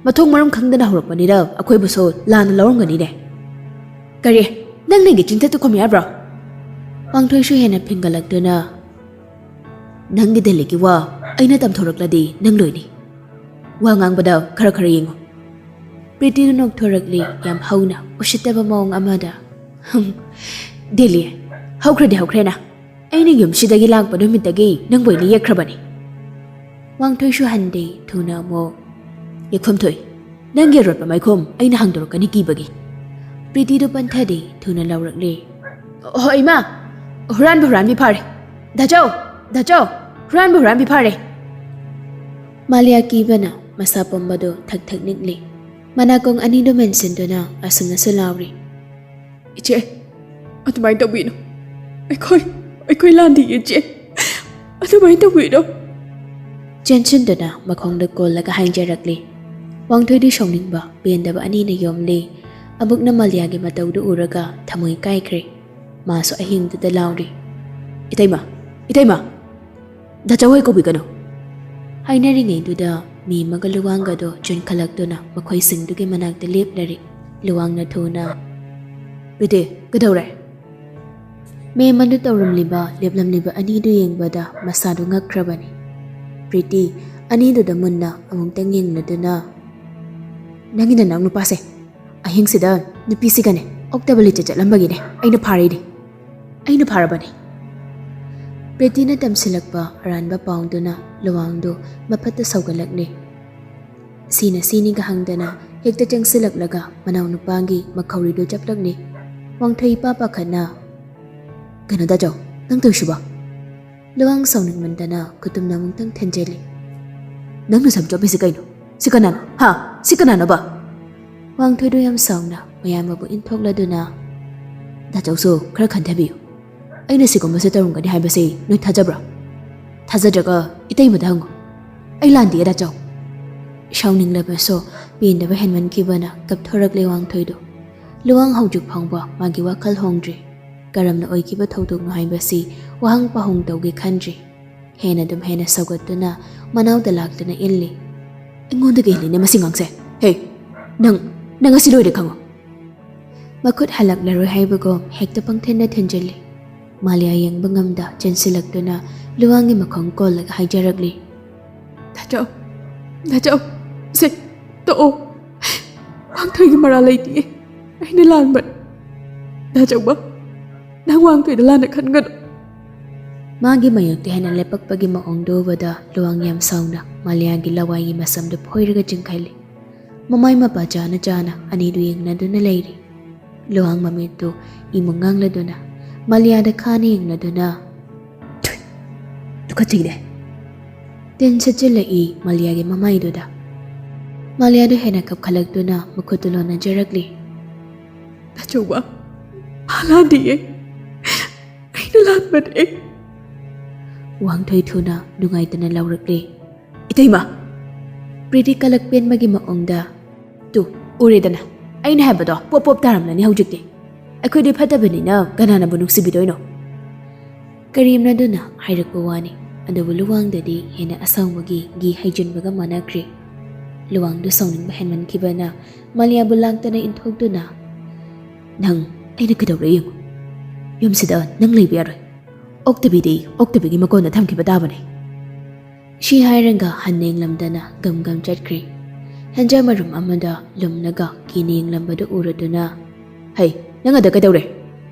ꯃꯊꯣꯡ ꯃꯔꯝ ꯈꯪꯗꯅ ꯍꯧꯔꯛꯄꯅꯤꯅ ꯑꯩꯈꯣꯏꯕꯨꯁꯨ ꯂꯥꯟꯅ ꯂꯧꯔꯝꯒꯅꯤꯅꯦ꯫" "ꯀꯔꯤ? ꯅꯪ ꯅꯪꯒꯤ ꯆꯤꯟꯊꯠꯇꯨ ꯈꯨꯝ ꯌꯥꯕ꯭ꯔꯣ?" ꯋꯥꯡꯊꯣꯏꯁꯨ ꯍꯦꯟꯅ ꯐꯤꯡꯒꯠꯂꯛꯇꯨꯅ, "ꯅꯪꯒꯤ ꯗꯦꯜꯂꯤꯒꯤ ꯋꯥ ꯑꯩꯅ ꯇꯝꯊꯣꯔꯛꯂꯗꯤ ꯅꯪ ꯂꯣꯏꯅꯤ꯫ ꯋꯥ ꯉꯥꯡꯕꯗ ꯈꯔ ꯈꯔ ꯌꯦꯡꯉꯨ꯫" ꯄ꯭ꯔꯤꯇꯤꯗꯨ ꯅꯣꯛꯊꯣꯔꯛꯂꯤ ꯌꯥꯝ ꯍꯧꯅ, ꯎꯁꯤꯠꯇꯕ ꯃꯑꯣꯡ ꯑꯃꯗ꯫ "ꯍꯝ, ꯗꯦꯜꯂꯤ, ꯍꯧꯈ꯭ꯔꯗꯤ ꯍꯧꯈ꯭ꯔꯦꯅ꯫ ꯑꯩꯅ ꯌꯨꯝꯁꯤꯗꯒꯤ ꯂꯥꯛꯄ ꯅꯨꯃꯤꯠꯇꯒꯤ ꯅꯪꯕꯨ ꯑꯩꯅ ꯌꯦꯛꯈ꯭ꯔꯕꯅꯤ꯫ ꯋꯥꯡꯊꯣꯏꯁꯨ ꯍꯟꯗꯦ, ꯊꯨꯅ ꯑꯃꯨꯛ, "ꯌꯦꯛꯐꯝ ꯊꯣꯛꯏ, ꯅꯪꯒꯤ ꯑꯔꯣꯠꯄ ꯃꯥꯏꯈꯨꯝ ꯑꯩꯅ ꯍꯥꯡꯗꯣꯔꯛꯀꯅꯤ ꯀꯤꯕꯒꯤ"꯫ ꯄ꯭ꯔꯤꯇꯤꯗꯨ ꯄꯟꯊꯗꯦ, ꯊꯨꯅ ꯂꯥꯎꯔꯛꯂꯦ, "ꯍꯣ ꯏꯃꯥ, ꯍꯨꯔꯥꯟꯕ ꯍꯨꯔꯥꯟꯕꯤ ꯐꯥꯔꯦ꯫ ꯗꯥꯆꯧ, ꯗꯥꯆꯧ, ꯍꯨꯔꯥꯟꯕ ꯍꯨꯔꯥꯟꯕꯤ ꯐꯥꯔꯦ"꯫ ꯃꯥꯂꯤꯌꯥ ꯀꯤꯕꯅ ꯃꯁꯥ ꯄꯨꯝꯕꯗꯨ ꯊꯛ ꯊꯛ ꯅꯤꯛꯂꯤ꯫ ꯃꯅꯥꯀꯣꯡ ꯑꯅꯤꯗꯨ ꯃꯦꯟꯁꯤꯟꯗꯨꯅ ꯑꯁꯨꯝꯅꯁꯨ ꯂꯥꯎꯔꯤ, "ꯏꯆꯦ, ꯑꯗꯨꯃꯥꯏꯅ ꯇꯧꯕꯤꯅꯨ꯫ ꯑꯩꯈꯣꯏ, ꯑꯩꯈꯣꯏ ꯂꯥꯟꯗꯤꯌꯦ ꯏꯆꯦ꯫ ꯑꯗꯨꯃꯥꯏꯅ ꯇꯧꯕꯤꯅꯨ"꯫ ꯆꯦꯟꯁꯤꯟꯗꯨꯅ ꯃꯈꯣꯡꯗ ꯀꯣꯜꯂꯒ ꯍꯥꯏꯖꯔꯛꯂꯤ꯫ ꯋꯥꯡꯊꯣꯏꯗꯤ ꯁꯥꯎꯅꯤꯡꯕ, ꯄꯦꯟꯗꯕ ꯑꯅꯤꯅ ꯌꯣꯝꯂꯤ꯫ ꯑꯃꯨꯛꯅ ꯃꯥꯂꯤꯌꯥꯒꯤ ꯃꯇꯧꯗꯨ ꯎꯔꯒ ꯊꯃꯣꯏ ꯀꯥꯏꯈ꯭ꯔꯦ꯫ ꯃꯥꯁꯨ ꯑꯍꯤꯡꯗꯨꯗ ꯂꯥꯎꯔꯤ, "ꯏꯇꯩꯃ, ꯏꯇꯩꯃ, ꯗꯥꯆꯧ ꯍꯣꯏ ꯀꯧꯕꯤꯒꯅꯨ"꯫ ꯍꯥꯏꯅꯔꯤꯉꯩꯗꯨꯗ ꯃꯦꯝꯃꯒ ꯂꯨꯋꯥꯡꯒꯗꯣ ꯆꯦꯟꯈꯠꯂꯛꯇꯨꯅ ꯃꯈꯣꯏꯁꯤꯡꯗꯨꯒꯤ ꯃꯅꯥꯛꯇ ꯂꯦꯞꯂꯔꯤ꯫ ꯂꯨꯋꯥꯡꯅ ꯊꯨꯅ, "ꯄ꯭ꯔꯤꯇꯤ, ꯀꯩꯗꯧꯔꯦ?" ꯃꯦꯝ ꯑꯗꯨ ꯇꯧꯔꯝꯂꯤꯕ, ꯂꯦꯞꯂꯝꯂꯤꯕ ꯑꯅꯤꯗꯨ ꯌꯦꯡꯕꯗ ꯃꯁꯥꯗꯨ ꯉꯛꯈ꯭ꯔꯕꯅꯤ꯫ ꯄ꯭ꯔꯤꯇꯤ ꯑꯅꯤꯗꯨꯗ ꯃꯨꯟꯅ ꯑꯃꯨꯛꯇꯪ ꯌꯦꯡꯂꯗꯨꯅ, "ꯅꯪꯒꯤ ꯅꯅꯥꯎ ꯅꯨꯄꯥꯁꯦ ꯑꯍꯤꯡꯁꯤꯗ ꯅꯨꯄꯤꯁꯤꯒꯅꯦ ꯑꯣꯛꯇꯕ ꯂꯤꯆꯠ ꯆꯠꯂꯝꯕꯒꯤꯅꯦ ꯑꯩꯅ ꯐꯥꯔꯛꯏꯅꯦ꯫ ꯑꯩꯅ ꯐꯥꯔꯕꯅꯦ"꯫ ꯄ꯭ꯔꯤꯇꯤꯅ ꯇꯝꯁꯤꯜꯂꯛꯄ ꯑꯔꯥꯟꯕ ꯄꯥꯎꯗꯨꯅ ꯂꯨꯋꯥꯡꯗꯨ ꯃꯐꯠꯇ ꯁꯧꯒꯠꯂꯛꯂꯤ꯫ ꯁꯤꯅ ꯁꯤꯅꯤꯒ ꯍꯪꯗꯅ ꯍꯦꯛꯇ ꯆꯪꯁꯤꯜꯂꯛꯂꯒ ꯃꯅꯥꯎꯅꯨꯄꯥꯒꯤ ꯃꯈꯧꯔꯤꯗꯨ ꯆꯞꯂꯛꯂꯤ꯫ ꯋꯥꯡꯊꯣꯏ ꯏꯄꯥ ꯄꯥꯈꯠꯅ, "ꯀꯩꯅꯣ ꯗꯥꯆꯧ, ꯅꯪ ꯇꯧꯔꯤꯁꯤꯕꯣ?" ꯂꯨꯋꯥꯡ ꯁꯥꯎꯅꯤꯡꯃꯟꯗꯅ ꯈꯨꯇꯨꯝꯅ ꯑꯃꯨꯛꯇꯪ ꯊꯦꯟꯖꯤꯜꯂꯤ꯫ "ꯅꯪꯅ ꯁꯝ ꯆꯞꯄꯤꯁꯤ ꯀꯩꯅꯣ? ꯁꯤ ꯀꯅꯥꯅꯣ? ꯍꯥ? ꯁꯤ ꯀꯅꯥꯅꯣꯕ?" ꯋꯥꯡꯊꯣꯏꯗꯨ ꯌꯥꯝ ꯁꯥꯎꯅ ꯃꯌꯥꯝꯕꯕꯨ ꯏꯟꯊꯣꯛꯂꯗꯨꯅ, "ꯗꯥꯆꯧꯁꯨ ꯈꯔ ꯈꯟꯊꯕꯤꯌꯨ꯫ ꯑꯩꯅ ꯁꯤꯒꯨꯝꯕꯁꯦ ꯇꯧꯔꯝꯒꯅꯤ ꯍꯥꯏꯕꯁꯤ ꯅꯣꯏ ꯊꯥꯖꯕ꯭ꯔꯥ? ꯊꯥꯖꯗ꯭ꯔꯒ ꯏꯇꯩꯃꯗ ꯍꯪꯉꯨ꯫ ꯑꯩ ꯂꯥꯟꯗꯤꯌꯦ ꯗꯥꯆꯧ"꯫ ꯁꯥꯎꯅꯤꯡꯂꯕꯁꯨ ꯄꯦꯟꯗꯕ ꯍꯦꯟꯃꯟꯈꯤꯕꯅ ꯀꯞꯊꯣꯔꯛꯂꯦ ꯋꯥꯡꯊꯣꯏꯗꯨ꯫ ꯂꯨꯋꯥꯡ ꯍꯧꯖꯤꯛ ꯐꯥꯎꯕ ꯃꯥꯒꯤ ꯋꯥꯈꯜ ꯍꯣꯡꯗ꯭ꯔꯤ꯫ ꯀꯔꯝꯅ ꯑꯣꯏꯈꯤꯕ ꯊꯧꯗꯣꯛꯅꯣ ꯍꯥꯏꯕꯁꯤ ꯋꯥꯍꯪ ꯄꯥꯎꯍꯪ ꯇꯧꯒꯦ ꯈꯟꯗ꯭ꯔꯤ꯫ ꯍꯦꯟꯅ ꯑꯗꯨꯝ ꯍꯦꯟꯅ ꯁꯧꯒꯠꯇꯨꯅ ꯃꯅꯥꯎꯗ ꯂꯥꯛꯇꯨꯅ ꯏꯜꯂꯤ꯫ "ꯑꯩꯉꯣꯟꯗꯒꯤ ꯍꯦꯜꯂꯤꯅꯦ ꯃꯁꯤ ꯉꯥꯡꯁꯦ꯫ ꯍꯦ, ꯅꯪ, ꯅꯪ ꯑꯁꯤ ꯂꯣꯏꯔꯦ ꯈꯪꯉꯣ"꯫ ꯃꯈꯨꯠ ꯍꯜꯂꯛꯂꯔꯣꯏ ꯍꯥꯏꯕꯒꯨꯝ ꯍꯦꯛꯇ ꯄꯪꯊꯦꯟꯗ ꯊꯦꯟꯖꯤꯜꯂꯤ꯫ ꯃꯥꯂꯤꯌꯥ ꯌꯦꯡꯕ ꯉꯝꯗ ꯆꯦꯟꯁꯤꯜꯂꯛꯇꯨꯅ ꯂꯨꯋꯥꯡꯒꯤ ꯃꯈꯣꯡ ꯀꯣꯜꯂꯒ ꯍꯥꯏꯖꯔꯛꯂꯤ꯫ "ꯗꯥꯆꯧ, ꯗꯥꯆꯧ, ꯁꯦ, ꯇꯣꯛꯑꯣ꯫ ꯋꯥꯡꯊꯣꯏꯒꯤ ꯃꯔꯥꯜ ꯂꯩꯇꯤꯌꯦ꯫ ꯑꯩꯅ ꯂꯥꯟꯕꯅꯦ꯫ ꯗꯥꯆꯧꯕ, ꯅꯪ ꯋꯥꯡꯊꯣꯏꯗ ꯂꯥꯟꯅ ꯈꯟꯒꯅꯨ"꯫ ꯃꯥꯒꯤ ꯃꯥꯌꯣꯛꯇ ꯍꯦꯟꯅ ꯂꯦꯞꯄꯛꯄꯒꯤ ꯃꯑꯣꯡꯗꯨ ꯎꯕꯗ ꯂꯨꯋꯥꯡ ꯌꯥꯝ ꯁꯥꯎꯅ ꯃꯥꯂꯤꯌꯥꯒꯤ ꯂꯋꯥꯏꯒꯤ ꯃꯁꯝꯗꯨ ꯐꯣꯏꯔꯒ ꯆꯤꯡꯈꯠꯂꯤ꯫ ꯃꯃꯥꯏ ꯃꯄꯥ ꯆꯥꯅ ꯆꯥꯅ ꯑꯅꯤꯗꯨ ꯌꯦꯡꯅꯗꯨꯅ ꯂꯩꯔꯤ꯫ ꯂꯨꯋꯥꯡ ꯃꯃꯤꯠꯇꯨ ꯏꯃꯨꯡ ꯉꯥꯡꯂꯗꯨꯅ ꯃꯥꯂꯤꯌꯥꯗ ꯈꯥꯅ ꯌꯦꯡꯂꯗꯨꯅ, "ꯊꯨꯏ, ꯇꯨꯀꯠꯆꯩꯅꯦ!" ꯇꯤꯟ ꯁꯤꯠꯆꯤꯜꯂꯛꯏ ꯃꯥꯂꯤꯌꯥꯒꯤ ꯃꯃꯥꯏꯗꯨꯗ꯫ ꯃꯥꯂꯤꯌꯥꯗꯨ ꯍꯦꯟꯅ ꯀꯞꯈꯠꯂꯛꯇꯨꯅ ꯃꯈꯨꯠꯇꯨ ꯂꯣꯟꯅꯖꯔꯛꯂꯤ꯫ "ꯇꯥꯆꯧꯕ, ꯃꯥ ꯂꯥꯟꯗꯤꯌꯦ꯫ ꯑꯩꯅ ꯂꯥꯟꯕꯅꯦ꯫" ꯋꯥꯡꯊꯣꯏ ꯊꯨꯅ ꯅꯨꯡꯉꯥꯏꯇꯅ ꯂꯥꯎꯔꯛꯂꯦ꯫ "ꯏꯇꯩꯃ!" ꯄ꯭ꯔꯤꯇꯤ ꯀꯂꯛ ꯄꯦꯟꯕꯒꯤ ꯃꯑꯣꯡꯗ, "ꯇꯨ, ꯎꯔꯦꯗꯅ, ꯑꯩꯅ ꯍꯥꯏꯕꯗꯣ ꯄꯣꯞ ꯄꯣꯞ ꯇꯥꯔꯝꯂꯅꯤ ꯍꯧꯖꯤꯛꯇꯤ꯫ ꯑꯩꯈꯣꯏꯗꯤ ꯐꯠꯇꯕꯅꯤꯅ ꯀꯅꯥꯅꯕꯨ ꯅꯨꯡꯁꯤꯕꯤꯗꯣꯏꯅꯣ?" ꯀꯔꯦꯝꯅꯗꯨꯅ ꯍꯥꯏꯔꯛꯄ ꯋꯥꯅꯤ, ꯑꯗꯨꯕꯨ ꯂꯨꯋꯥꯡꯗꯗꯤ ꯍꯦꯟꯅ ꯑꯁꯥꯎꯕꯒꯤ ꯘꯤ ꯍꯩꯖꯤꯟꯕꯒ ꯃꯥꯟꯅꯈ꯭ꯔꯦ꯫ ꯂꯨꯋꯥꯡꯗꯨ ꯁꯥꯎꯅꯤꯡꯕ ꯍꯦꯟꯃꯟꯈꯤꯕꯅ ꯃꯥꯂꯤꯌꯥꯕꯨ ꯂꯥꯛꯇꯅ ꯏꯟꯊꯣꯛꯇꯨꯅ, "ꯅꯪ ꯑꯩꯅ ꯀꯩꯗꯧꯔꯦ ꯌꯦꯡꯉꯨ꯫ ꯌꯨꯝꯁꯤꯗ ꯅꯪ ꯂꯩꯕ ꯌꯥꯔꯣꯏ꯫ ꯑꯣꯛꯇꯕꯤꯗꯤ ꯑꯣꯛꯇꯕꯤꯒꯤ ꯃꯀꯣꯟꯗ ꯊꯝꯈꯤꯕ ꯇꯥꯕꯅꯤ꯫" ꯁꯤ ꯍꯥꯏꯔꯒ ꯍꯟꯅ ꯌꯦꯡꯂꯝꯗꯅ ꯒꯝ ꯒꯝ ꯆꯠꯈ꯭ꯔꯦ꯫ ꯍꯦꯟꯖꯥ ꯃꯔꯨꯝ ꯑꯃꯗ ꯂꯨꯝꯂꯒ ꯀꯤꯅ ꯌꯦꯡꯂꯝꯕꯗꯨ ꯎꯔꯗꯨꯅ, "ꯍꯩ, ꯅꯪ ꯑꯗ ꯀꯩꯗꯧꯔꯦ?"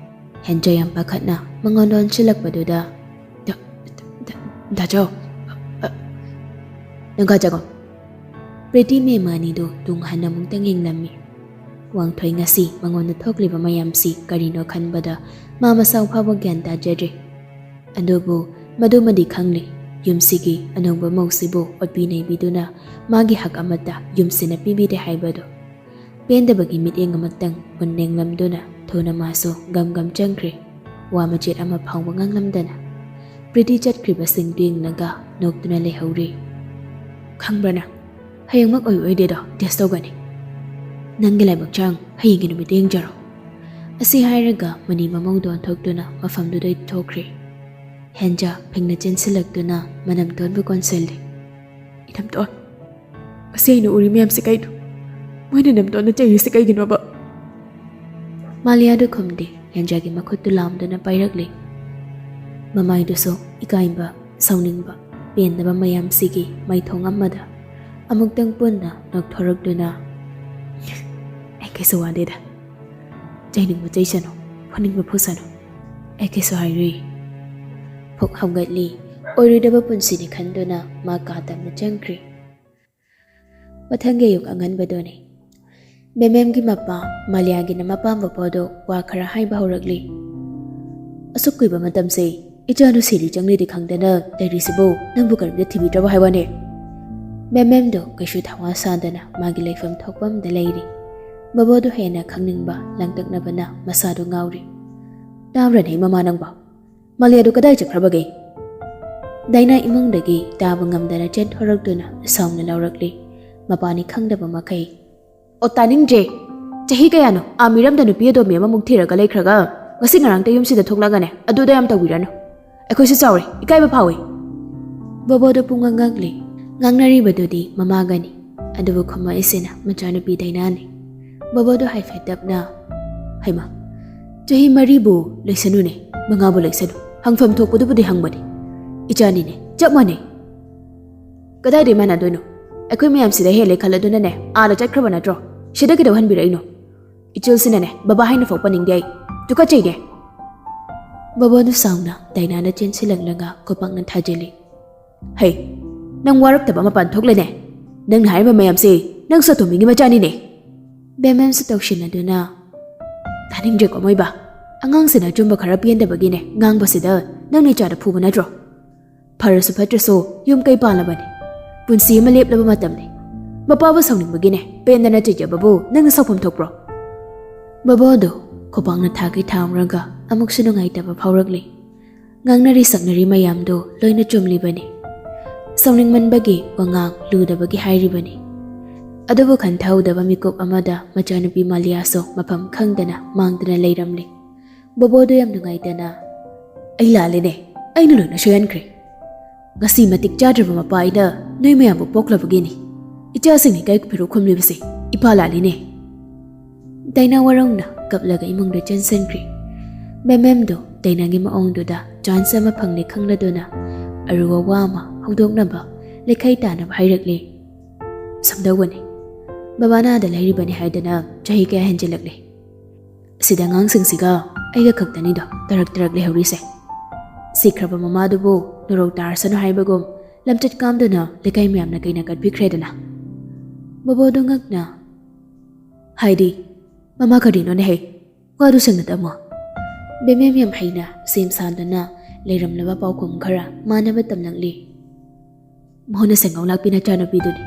ꯍꯦꯟꯖꯥ ꯌꯥꯝ ꯄꯥꯈꯠꯅ ꯃꯉꯣꯟꯗ ꯑꯣꯟꯁꯤꯜꯂꯛꯄꯗꯨꯗ, "ꯗ-, ꯗ-, ꯗꯥꯆꯧ, ꯑ, ꯅꯪ ꯀꯥ ꯆꯪꯉꯣ꯫" ꯄ꯭ꯔꯤꯇꯤ ꯃꯦꯃꯥꯅꯤꯗꯨ ꯇꯨꯡ ꯍꯟꯅ ꯑꯃꯨꯛꯇꯪ ꯌꯦꯡꯂꯝꯃꯤ꯫ ꯋꯥꯡꯊꯣꯏ ꯉꯁꯤ ꯃꯉꯣꯟꯗ ꯊꯣꯛꯂꯤꯕ ꯃꯌꯥꯝꯁꯤ ꯀꯔꯤꯅꯣ ꯈꯟꯕꯗ ꯃꯥ ꯃꯁꯥ ꯐꯥꯎꯕ ꯒ꯭ꯌꯥꯟ ꯇꯥꯖꯗ꯭ꯔꯦ꯫ ꯑꯗꯨꯕꯨ ꯃꯗꯨꯃꯗꯤ ꯈꯪꯂꯤ, ꯌꯨꯝꯁꯤꯒꯤ ꯑꯅꯧꯕ ꯃꯧꯁꯤꯕꯨ ꯑꯣꯠꯄꯤ ꯅꯩꯕꯤꯗꯨꯅ ꯃꯥꯒꯤ ꯍꯛ ꯑꯃꯠꯇ ꯌꯨꯝꯁꯤꯅ ꯄꯤꯕꯤꯗꯦ ꯍꯥꯏꯕꯗꯨ꯫ ꯄꯦꯟꯗꯕꯒꯤ ꯃꯤꯠꯌꯦꯡ ꯑꯃꯇꯪ ꯃꯨꯟꯅ ꯌꯦꯡꯂꯝꯗꯨꯅ ꯊꯨꯅ ꯃꯥꯁꯨ ꯒꯝ ꯒꯝ ꯆꯪꯈ꯭ꯔꯦ꯫ ꯋꯥ ꯃꯆꯦꯠ ꯑꯃ ꯐꯥꯎꯕ ꯉꯥꯡꯂꯝꯗꯅ꯫ ꯄ꯭ꯔꯤꯇꯤ ꯆꯠꯈ꯭ꯔꯤꯕꯁꯤꯡꯗꯨ ꯌꯦꯡꯂꯒ ꯅꯣꯛꯇꯨꯅ ꯂꯩꯍꯧꯔꯤ꯫ "ꯈꯪꯕ꯭ꯔ ꯅꯪ, ꯍꯌꯦꯡꯃꯛ ꯑꯣꯏ ꯑꯣꯏꯗꯦꯗꯣ ꯇꯦꯁ ꯇꯧꯒꯅꯤ꯫ ꯅꯪꯒꯤ ꯂꯥꯏꯕꯛ ꯆꯥꯡ ꯍꯌꯦꯡꯒꯤ ꯅꯨꯃꯤꯠꯇ ꯌꯦꯡꯖꯔꯣ꯫" ꯑꯁꯤ ꯍꯥꯏꯔꯒ ꯃꯅꯤ ꯃꯃꯧꯗꯨ ꯑꯣꯟꯊꯣꯛꯇꯨꯅ ꯃꯐꯝꯗꯨꯗꯩ ꯊꯣꯛꯈ꯭ꯔꯦ꯫ ꯍꯦꯟꯖꯥ ꯐꯤꯡꯅ ꯆꯦꯟꯁꯤꯜꯂꯛꯇꯨꯅ ꯃꯅꯝꯇꯣꯟꯕꯨ ꯀꯣꯟꯁꯤꯜꯂꯤ꯫ "ꯏꯅꯝꯇꯣꯟ, ꯉꯁꯤ ꯑꯩꯅ ꯎꯔꯤ ꯃꯌꯥꯝꯁꯦ ꯀꯩꯅꯣ? ꯃꯣꯏꯅ ꯏꯅꯝꯇꯣꯟꯗ ꯆꯩꯔꯤꯁꯦ ꯀꯩꯒꯤꯅꯣꯕ?" ꯃꯥꯂꯤꯌꯥꯗꯨ ꯈꯨꯝꯗꯦ, ꯍꯦꯟꯖꯥꯒꯤ ꯃꯈꯨꯠꯇꯨ ꯂꯥꯝꯗꯨꯅ ꯄꯥꯏꯔꯛꯂꯤ꯫ ꯃꯃꯥꯏꯗꯨꯁꯨ ꯏꯀꯥꯏꯕ, ꯁꯥꯎꯅꯤꯡꯕ, ꯄꯦꯟꯗꯕ ꯃꯌꯥꯝꯁꯤꯒꯤ ꯃꯥꯏꯊꯣꯡ ꯑꯃꯗ ꯑꯃꯨꯛꯇꯪ ꯄꯨꯟꯅ ꯅꯣꯛꯊꯣꯔꯛꯇꯨꯅ, "ꯑꯩ ꯀꯩꯁꯨ ꯋꯥꯗꯦꯗ꯫ ꯆꯩꯅꯤꯡꯕ ꯆꯩꯁꯅꯨ, ꯐꯨꯅꯤꯡꯕ ꯐꯨꯁꯅꯨ꯫ ꯑꯩ ꯀꯩꯁꯨ ꯍꯥꯏꯔꯨꯏ꯫" ꯐꯨꯛ ꯍꯧꯒꯠꯂꯤ꯫ ꯑꯣꯏꯔꯣꯏꯗꯕ ꯄꯨꯟꯁꯤꯅꯤ ꯈꯟꯗꯨꯅ ꯃꯥ ꯀꯥ ꯇꯞꯅ ꯆꯪꯈ꯭ꯔꯤ꯫ ꯃꯊꯪꯒꯤ ꯑꯌꯨꯛ ꯑꯉꯟꯕꯗꯨꯅꯤ꯫ ꯃꯦꯃꯦꯝꯒꯤ ꯃꯄꯥ ꯃꯥꯂꯤꯌꯥꯒꯤꯅ ꯃꯄꯥꯝꯕ ꯄꯣꯗꯣ ꯋꯥ ꯈꯔ ꯍꯥꯏꯕ ꯍꯧꯔꯛꯂꯤ꯫ "ꯑꯁꯨꯛ ꯀꯨꯏꯕ ꯃꯇꯝꯁꯦ ꯏꯆꯥꯅꯨ ꯁꯤꯔꯤ ꯆꯪꯂꯤꯗꯤ ꯈꯪꯗꯅ ꯂꯩꯔꯤꯁꯤꯕꯨ ꯅꯪꯕꯨ ꯀꯔꯤꯝꯇ ꯊꯤꯕꯤꯗ꯭ꯔꯕ ꯍꯥꯏ ꯋꯥꯅꯦ?" ꯃꯦꯃꯦꯝꯗꯣ ꯀꯩꯁꯨ ꯊꯋꯥ ꯁꯥꯗꯅ ꯃꯥꯒꯤ ꯂꯩꯐꯝ ꯊꯣꯛꯄ ꯑꯃꯗ ꯂꯩꯔꯤ꯫ ꯕꯕꯣꯗꯣ ꯍꯦꯟꯅ ꯈꯪꯅꯤꯡꯕ ꯂꯥꯡꯇꯛꯅꯕꯅ ꯃꯁꯥꯗꯣ ꯉꯥꯎꯔꯤ꯫ "ꯇꯥꯕ꯭ꯔꯅꯦ ꯃꯃꯥ ꯅꯪꯕꯣ? ꯃꯥꯂꯤꯌꯥꯗꯣ ꯀꯗꯥꯏ ꯆꯠꯈ꯭ꯔꯕꯒꯦ?" ꯗꯥꯏꯅꯥ ꯏꯃꯨꯡꯗꯒꯤ ꯇꯥꯕ ꯉꯝꯗꯅ ꯆꯦꯟꯊꯣꯔꯛꯇꯨꯅ ꯁꯥꯎꯅ ꯂꯧꯔꯛꯂꯤ꯫ ꯃꯄꯥꯅꯤ ꯈꯪꯗꯕ ꯃꯈꯩ꯫ "ꯑꯣ, ꯇꯥꯅꯤꯡꯗ꯭ꯔꯦ꯫ ꯆꯍꯤ ꯀꯌꯥꯅꯣ ꯑꯥ ꯃꯤꯔꯝꯗ ꯅꯨꯄꯤ ꯑꯇꯣꯝꯕꯤ ꯑꯃꯃꯨꯛ ꯊꯤꯔꯒ ꯂꯩꯈ꯭ꯔꯒ ꯉꯁꯤ ꯉꯔꯥꯡꯇ ꯌꯨꯝꯁꯤꯗ ꯊꯣꯛꯂꯛꯑꯒꯅꯦ ꯑꯗꯨꯗ ꯌꯥꯝ ꯇꯧꯕꯤꯔꯅꯨ꯫ ꯑꯩꯈꯣꯏꯁꯨ ꯆꯥꯎꯔꯦ, ꯏꯀꯥꯏꯕ ꯐꯥꯎꯏ꯫" ꯕꯣꯕꯣꯗꯣ ꯄꯨꯡꯉꯥꯡ ꯉꯥꯡꯂꯤ꯫ ꯉꯥꯡꯅꯔꯤꯕꯗꯨꯗꯤ ꯃꯃꯥꯒꯅꯤ꯫ ꯑꯗꯨꯕꯨ ꯈꯨꯝꯃꯛꯏꯁꯤꯅ ꯃꯆꯥꯅꯨꯄꯤ ꯗꯥꯏꯅꯥꯅꯤ꯫ ꯕꯣꯕꯣꯗꯣ ꯍꯥꯏꯐꯦꯠ ꯇꯞꯅ, "ꯍꯩꯃꯥ, ꯆꯍꯤ ꯃꯔꯤꯕꯨ ꯂꯩꯁꯅꯨꯅꯦ, ꯃꯉꯥꯕꯨ ꯂꯩꯁꯅꯨ꯫ ꯍꯪꯐꯝ ꯊꯣꯛꯄꯗꯨꯕꯨꯗꯤ ꯍꯪꯕꯅꯤ꯫ ꯏꯆꯥꯅꯤꯅꯦ, ꯆꯞ ꯃꯥꯟꯅꯩ꯫" "ꯀꯗꯥꯏꯗꯩ ꯃꯥꯟꯅꯗꯣꯏꯅꯣ? ꯑꯩꯈꯣꯏ ꯃꯌꯥꯝ ꯁꯤꯗ ꯍꯦꯜꯂꯦ ꯈꯜꯂꯗꯨꯅꯅꯦ ꯑꯥꯗ ꯆꯠꯈ꯭ꯔꯕ ꯅꯠꯇ꯭ꯔꯣ? ꯁꯤꯗ ꯀꯩꯗꯧ ꯍꯟꯕꯤꯔꯛꯏꯅꯣ? ꯏꯆꯤꯜꯁꯤꯅꯅꯦ ꯕꯕꯥ ꯍꯥꯏꯅ ꯐꯥꯎ ꯄꯟꯅꯤꯡꯗꯦ ꯑꯩ꯫ ꯇꯨꯀꯠꯆꯩꯅꯦ꯫" ꯕꯕꯣꯗꯨ ꯁꯥꯎꯅ ꯗꯥꯏꯅꯥꯗ ꯆꯦꯟꯁꯤꯜꯂꯛꯂꯒ ꯈꯨꯄꯥꯛꯅ ꯊꯥꯖꯤꯜꯂꯤ꯫ "ꯍꯩ, ꯅꯪ ꯋꯥꯔꯛꯇꯕ ꯃꯄꯥꯟ ꯊꯣꯛꯂꯦꯅꯦ꯫ ꯅꯪꯅ ꯍꯥꯏꯔꯤꯕ ꯃꯌꯥꯝꯁꯦ ꯅꯪꯁꯨ ꯑꯇꯣꯝꯕꯤꯒꯤ ꯃꯆꯥꯅꯤꯅꯦ꯫" ꯕꯦꯃꯦꯝꯁꯨ ꯇꯧꯁꯤꯟꯅꯗꯨꯅ, "ꯇꯥꯅꯤꯡꯗ꯭ꯔꯦꯀꯣ ꯃꯣꯏꯕꯥ꯫ ꯑꯉꯥꯡꯁꯤꯅ ꯑꯆꯨꯝꯕ ꯈꯔ ꯄꯦꯟꯗꯕꯒꯤꯅꯦ ꯉꯥꯡꯕꯁꯤꯗ ꯅꯪꯅ ꯏꯆꯥꯗ ꯐꯨꯕ ꯅꯠꯇ꯭ꯔꯣ? ꯐꯔꯁꯨ ꯐꯠꯇ꯭ꯔꯁꯨ ꯌꯨꯝ ꯀꯩ ꯄꯥꯜꯂꯕꯅꯤ꯫ ꯄꯨꯟꯁꯤ ꯑꯃ ꯂꯦꯞꯂꯕ ꯃꯇꯝꯅꯤ꯫ ꯃꯄꯥꯕꯨ ꯁꯥꯎꯅꯤꯡꯕꯒꯤꯅꯦ ꯄꯦꯟꯗꯅ ꯆꯩꯖꯕꯕꯨ ꯅꯪꯅ ꯁꯥꯎꯐꯝ ꯊꯣꯛꯄ꯭ꯔꯣ?" ꯕꯕꯣꯗꯣ ꯈꯨꯄꯥꯛꯅ ꯊꯥꯒꯩ ꯊꯥꯡꯂꯒ ꯑꯃꯨꯛꯁꯨ ꯅꯨꯡꯉꯥꯏꯇꯕ ꯐꯥꯎꯔꯛꯂꯤ꯫ ꯉꯥꯡꯅꯔꯤ ꯁꯛꯅꯔꯤ ꯃꯌꯥꯝꯗꯣ ꯂꯣꯏꯅ ꯆꯨꯝꯂꯤꯕꯅꯤ꯫ ꯁꯥꯎꯅꯤꯡꯃꯟꯕꯒꯤ ꯋꯥꯉꯥꯡ ꯂꯨꯗꯕꯒꯤ ꯍꯥꯏꯔꯤꯕꯅꯤ꯫ ꯑꯗꯨꯕꯨ ꯈꯟꯊꯍꯧꯗꯕ ꯃꯤꯀꯨꯞ ꯑꯃꯗ ꯃꯆꯥꯅꯨꯄꯤ ꯃꯥꯂꯤꯌꯥꯁꯨ ꯃꯐꯝ ꯈꯪꯗꯅ ꯃꯥꯡꯗꯨꯅ ꯂꯩꯔꯝꯂꯤ꯫ ꯕꯣꯕꯣꯗꯣ ꯌꯥꯝ ꯅꯨꯡꯉꯥꯏꯇꯅ, "ꯑꯩ ꯂꯥꯜꯂꯦꯅꯦ, ꯑꯩꯅ ꯂꯣꯏꯅ ꯁꯣꯏꯍꯟꯈ꯭ꯔꯦ꯫ ꯉꯁꯤ ꯃꯇꯤꯛ ꯆꯥꯗ꯭ꯔꯕ ꯃꯄꯥ ꯑꯩꯅ ꯅꯣꯏ ꯃꯌꯥꯝꯕꯨ ꯄꯣꯛꯂꯕꯒꯤꯅꯤ꯫ ꯏꯆꯥꯁꯤꯡꯅ ꯏꯀꯥꯏ ꯈꯨꯝꯅꯕꯁꯦ ꯏꯄꯥ ꯂꯥꯜꯂꯤꯅꯦ꯫" ꯗꯥꯏꯅꯥ ꯋꯥꯔꯧꯅ ꯀꯞꯂꯒ ꯏꯃꯨꯡꯗ ꯆꯦꯟꯁꯤꯟꯈ꯭ꯔꯤ꯫ ꯃꯦꯃꯦꯝꯗꯣ ꯗꯥꯏꯅꯥꯒꯤ ꯃꯑꯣꯡꯗꯨꯗ ꯆꯥꯟꯁ ꯑꯃ ꯐꯪꯂꯦ ꯈꯪꯂꯗꯨꯅ ꯑꯔꯨꯕ ꯋꯥ ꯑꯃ ꯍꯧꯗꯣꯛꯅꯕ ꯂꯩꯈꯩ ꯇꯥꯅꯕ ꯍꯥꯏꯔꯛꯂꯤ꯫ "ꯁꯝꯗꯧꯕꯅꯤ꯫ ꯕꯕꯥꯅ ꯑꯥꯗ ꯂꯩꯔꯤꯕꯅꯤ ꯍꯥꯏꯗꯅ ꯆꯍꯤ ꯀꯌꯥ ꯍꯦꯟꯖꯤꯜꯂꯛꯂꯦ꯫ ꯁꯤꯗ ꯑꯉꯥꯡꯁꯤꯡꯁꯤꯒ ꯑꯩꯒ ꯈꯛꯇꯅꯤꯗꯣ ꯇꯔꯛ ꯇꯔꯛ ꯂꯩꯍꯧꯔꯤꯁꯦ꯫ ꯁꯤꯈ꯭ꯔꯕ ꯃꯃꯥꯗꯨꯕꯨ ꯅꯣꯔꯧ ꯇꯥꯔꯁꯅꯨ ꯍꯥꯏꯕꯒꯨꯝ ꯂꯝꯆꯠ ꯀꯥꯝꯗꯨꯅ ꯂꯩꯀꯥꯏ ꯃꯌꯥꯝꯅ ꯀꯩꯅ ꯀꯠꯄꯤꯈ꯭ꯔꯦꯗꯅ꯫ ꯕꯣꯕꯣꯗꯨ ꯉꯛꯅ, "ꯍꯥꯏꯗꯤ, ꯃꯃꯥ ꯀꯔꯤꯅꯣꯅꯦ ꯍꯩ? ꯋꯥꯗꯨ ꯁꯦꯡꯅ ꯇꯝꯃꯣ꯫" ꯕꯦꯃꯦꯝ ꯌꯥꯝ ꯍꯩꯅ ꯁꯦꯝ ꯁꯥꯗꯨꯅ ꯂꯩꯔꯝꯂꯕ ꯄꯥꯎꯈꯨꯝ ꯈꯔ ꯃꯥꯟꯅꯕ ꯇꯝꯂꯛꯂꯤ꯫ "ꯃꯣꯍꯣꯟꯅ ꯁꯦꯡꯒꯧ ꯂꯥꯛꯄꯤ ꯅꯆꯥꯅꯨꯄꯤꯗꯨꯅꯤ꯫